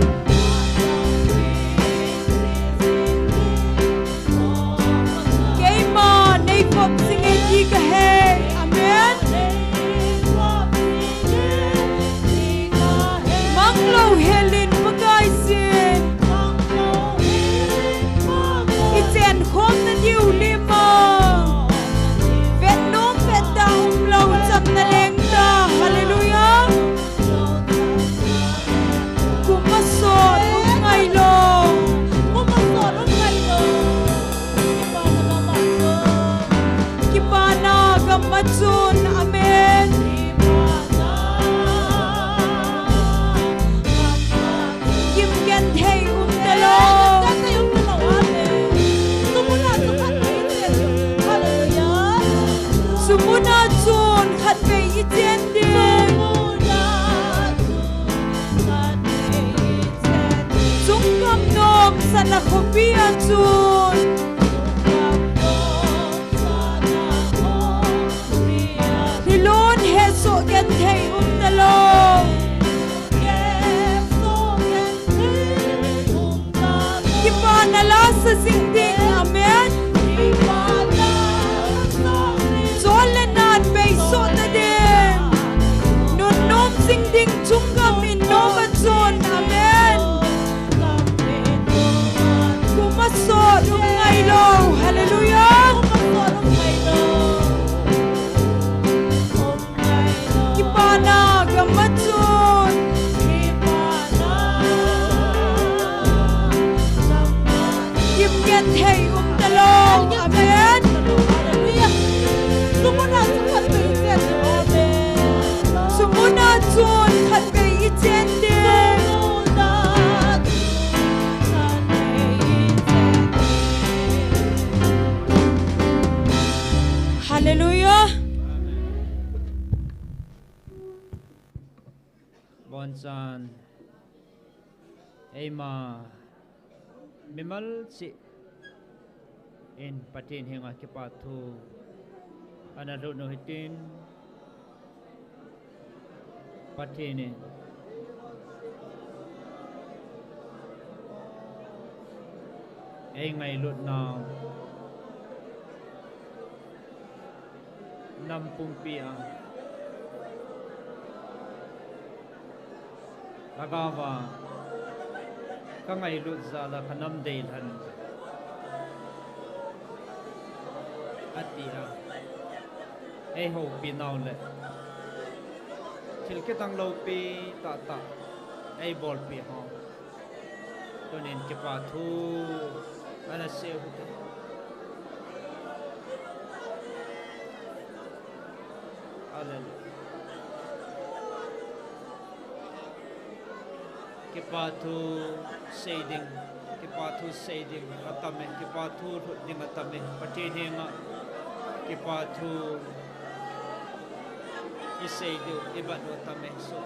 Keima nei vop sing e ti ka he. Amen. Mang lou hel in Pakai sin. I chen khom na diu lim a. Vet nom vet da um lou chamna leng ta. Hallelujah. Kum a sot um ngai lou. Kum a sot um ngai lou. Kipana gam a chun. Amen. Gim genthei um talou. Sumuna chun khatvei i chen ding. Chungkam nom sana khopi a chun. Hilun hesoh genthei um talou. Kipana la sa jing ding. Amen. Chol le nan beisoh ta ding. Nunnom jing ding chungkam in nom a chun. Amen. Kum a sot um ngai lou. Hallelujah. Kipana gam a chun. Gim genthei um talou. Amen. Sumuna chun khatvei i chen ding. Hallelujah. Bonchan, eima mimal cheh in Pathen henga kipa thu ana lut u hitin, Pathen in eingailutnau nam pumpi a lhagaova kangailut jal a kanam deilhen, ati a eihoupi nau le thil kidang loupi tahtah eibolpi ho tunin kipa thu ana sei u hite. Hallelujah. Kipa thu sei ding, kipa thu sei ding atam e, kipa thu lhut ding atam e, Pathen henga kipa thu isei diu, ibat u atam e, so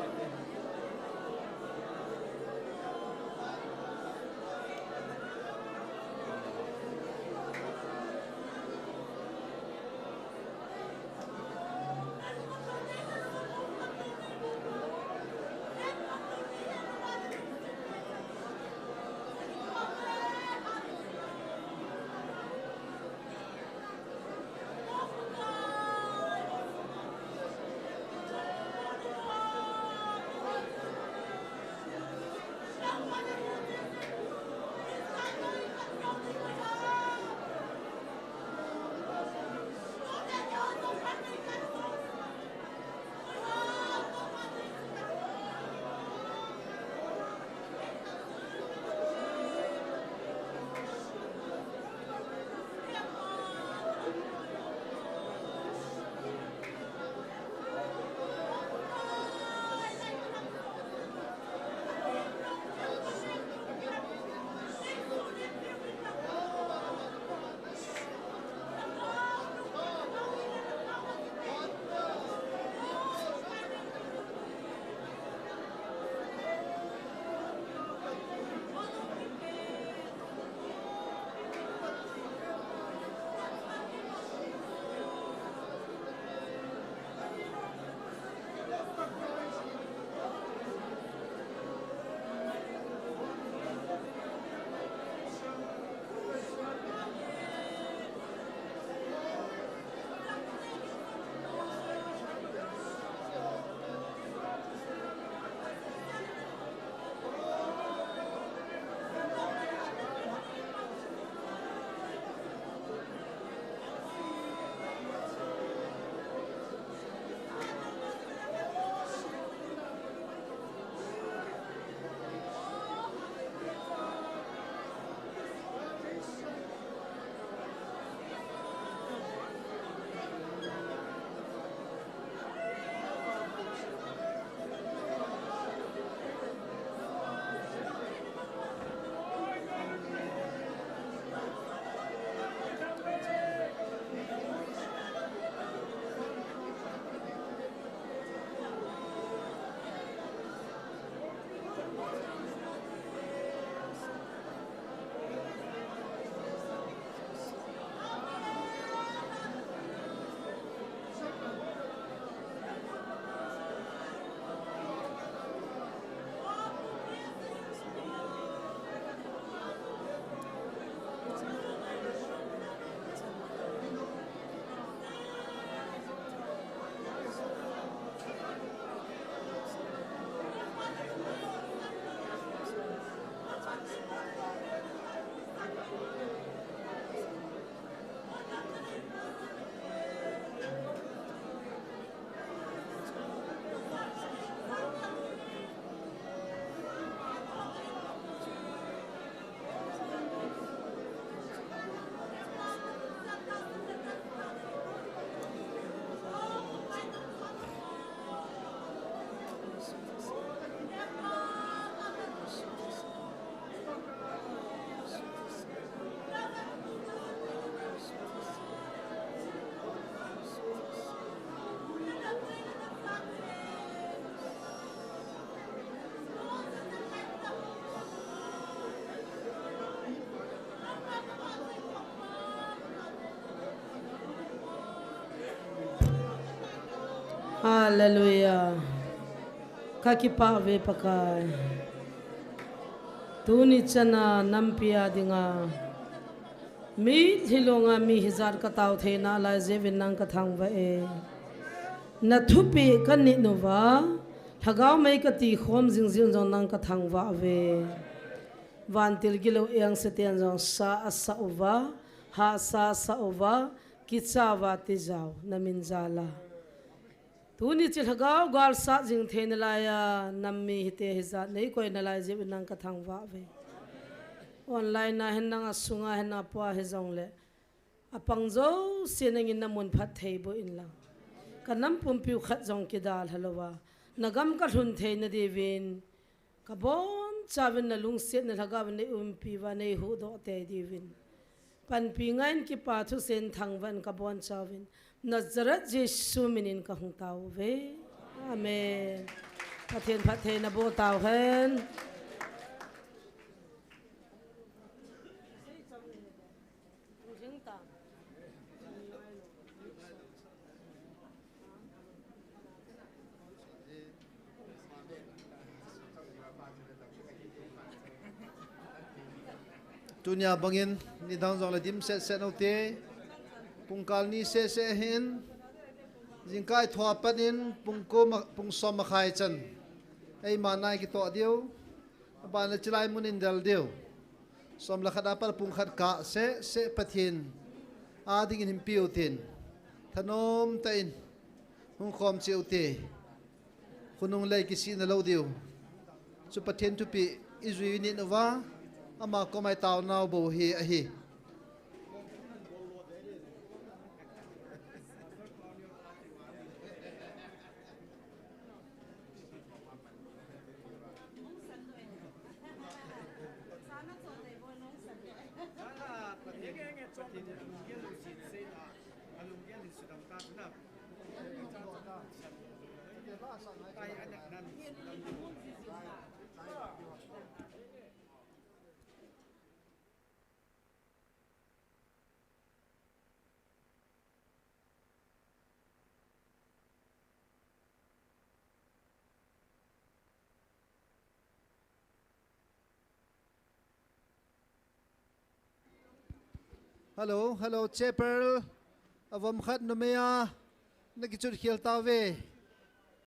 Hallelujah. Ka kipah ve Pakai. Tuni chana nampi a dinga mitlhi longa mi hijat ka tao theina lai jeh uvin nang ka thangvah e. Na thupeh ka nit uva, lhagao mei ka tikhom jing jeh un jong nang ka thangvah uve. Vantil gilou engse ten jong sa asah uva, hahsa asah uva, kicha uva tijat u na min jal a. Tuni chu lhagao gal sat jing theina lai a, nam mi hite hijat nei koina lai jeh uvin nang ka thangvah uve. Online a hin nang a sunga hin a pua hijongle, apang jouse nangin na mun phatthei boh in lang. Ka nam pumpi u khat jong kidalha louva, na gam ka lhun theina diuvin, ka bonchauvin na lungsetna lhagao nei umpi uva, nei huhdoh tei diuvin. Panpi ngaiyin kipa thusen thangvah in ka bonchauvin, Nazareth Jesu minin ka hung tao uve. Amen. Pathen phattheina boh tauhen. Tunia bangin nidang jongle dim sehseh noute, pungkal ni sehseh hin, jingkah thua pat in pung ko ma, pung som makhai chan eima nai kitoh diu, abana chilai mun in del diu. Som le khat a pat pung khat kah sehseh Pathen a dingin hin pe utin, thanom tah in hung khom cheh ute. Khonung lei kisihna lou diu chu Pathen thupeh i jui nit uva, ama koma i taonau bou hi ahi. Hello, hello, Chapel. Avom khat numei a na kichut khel tauve.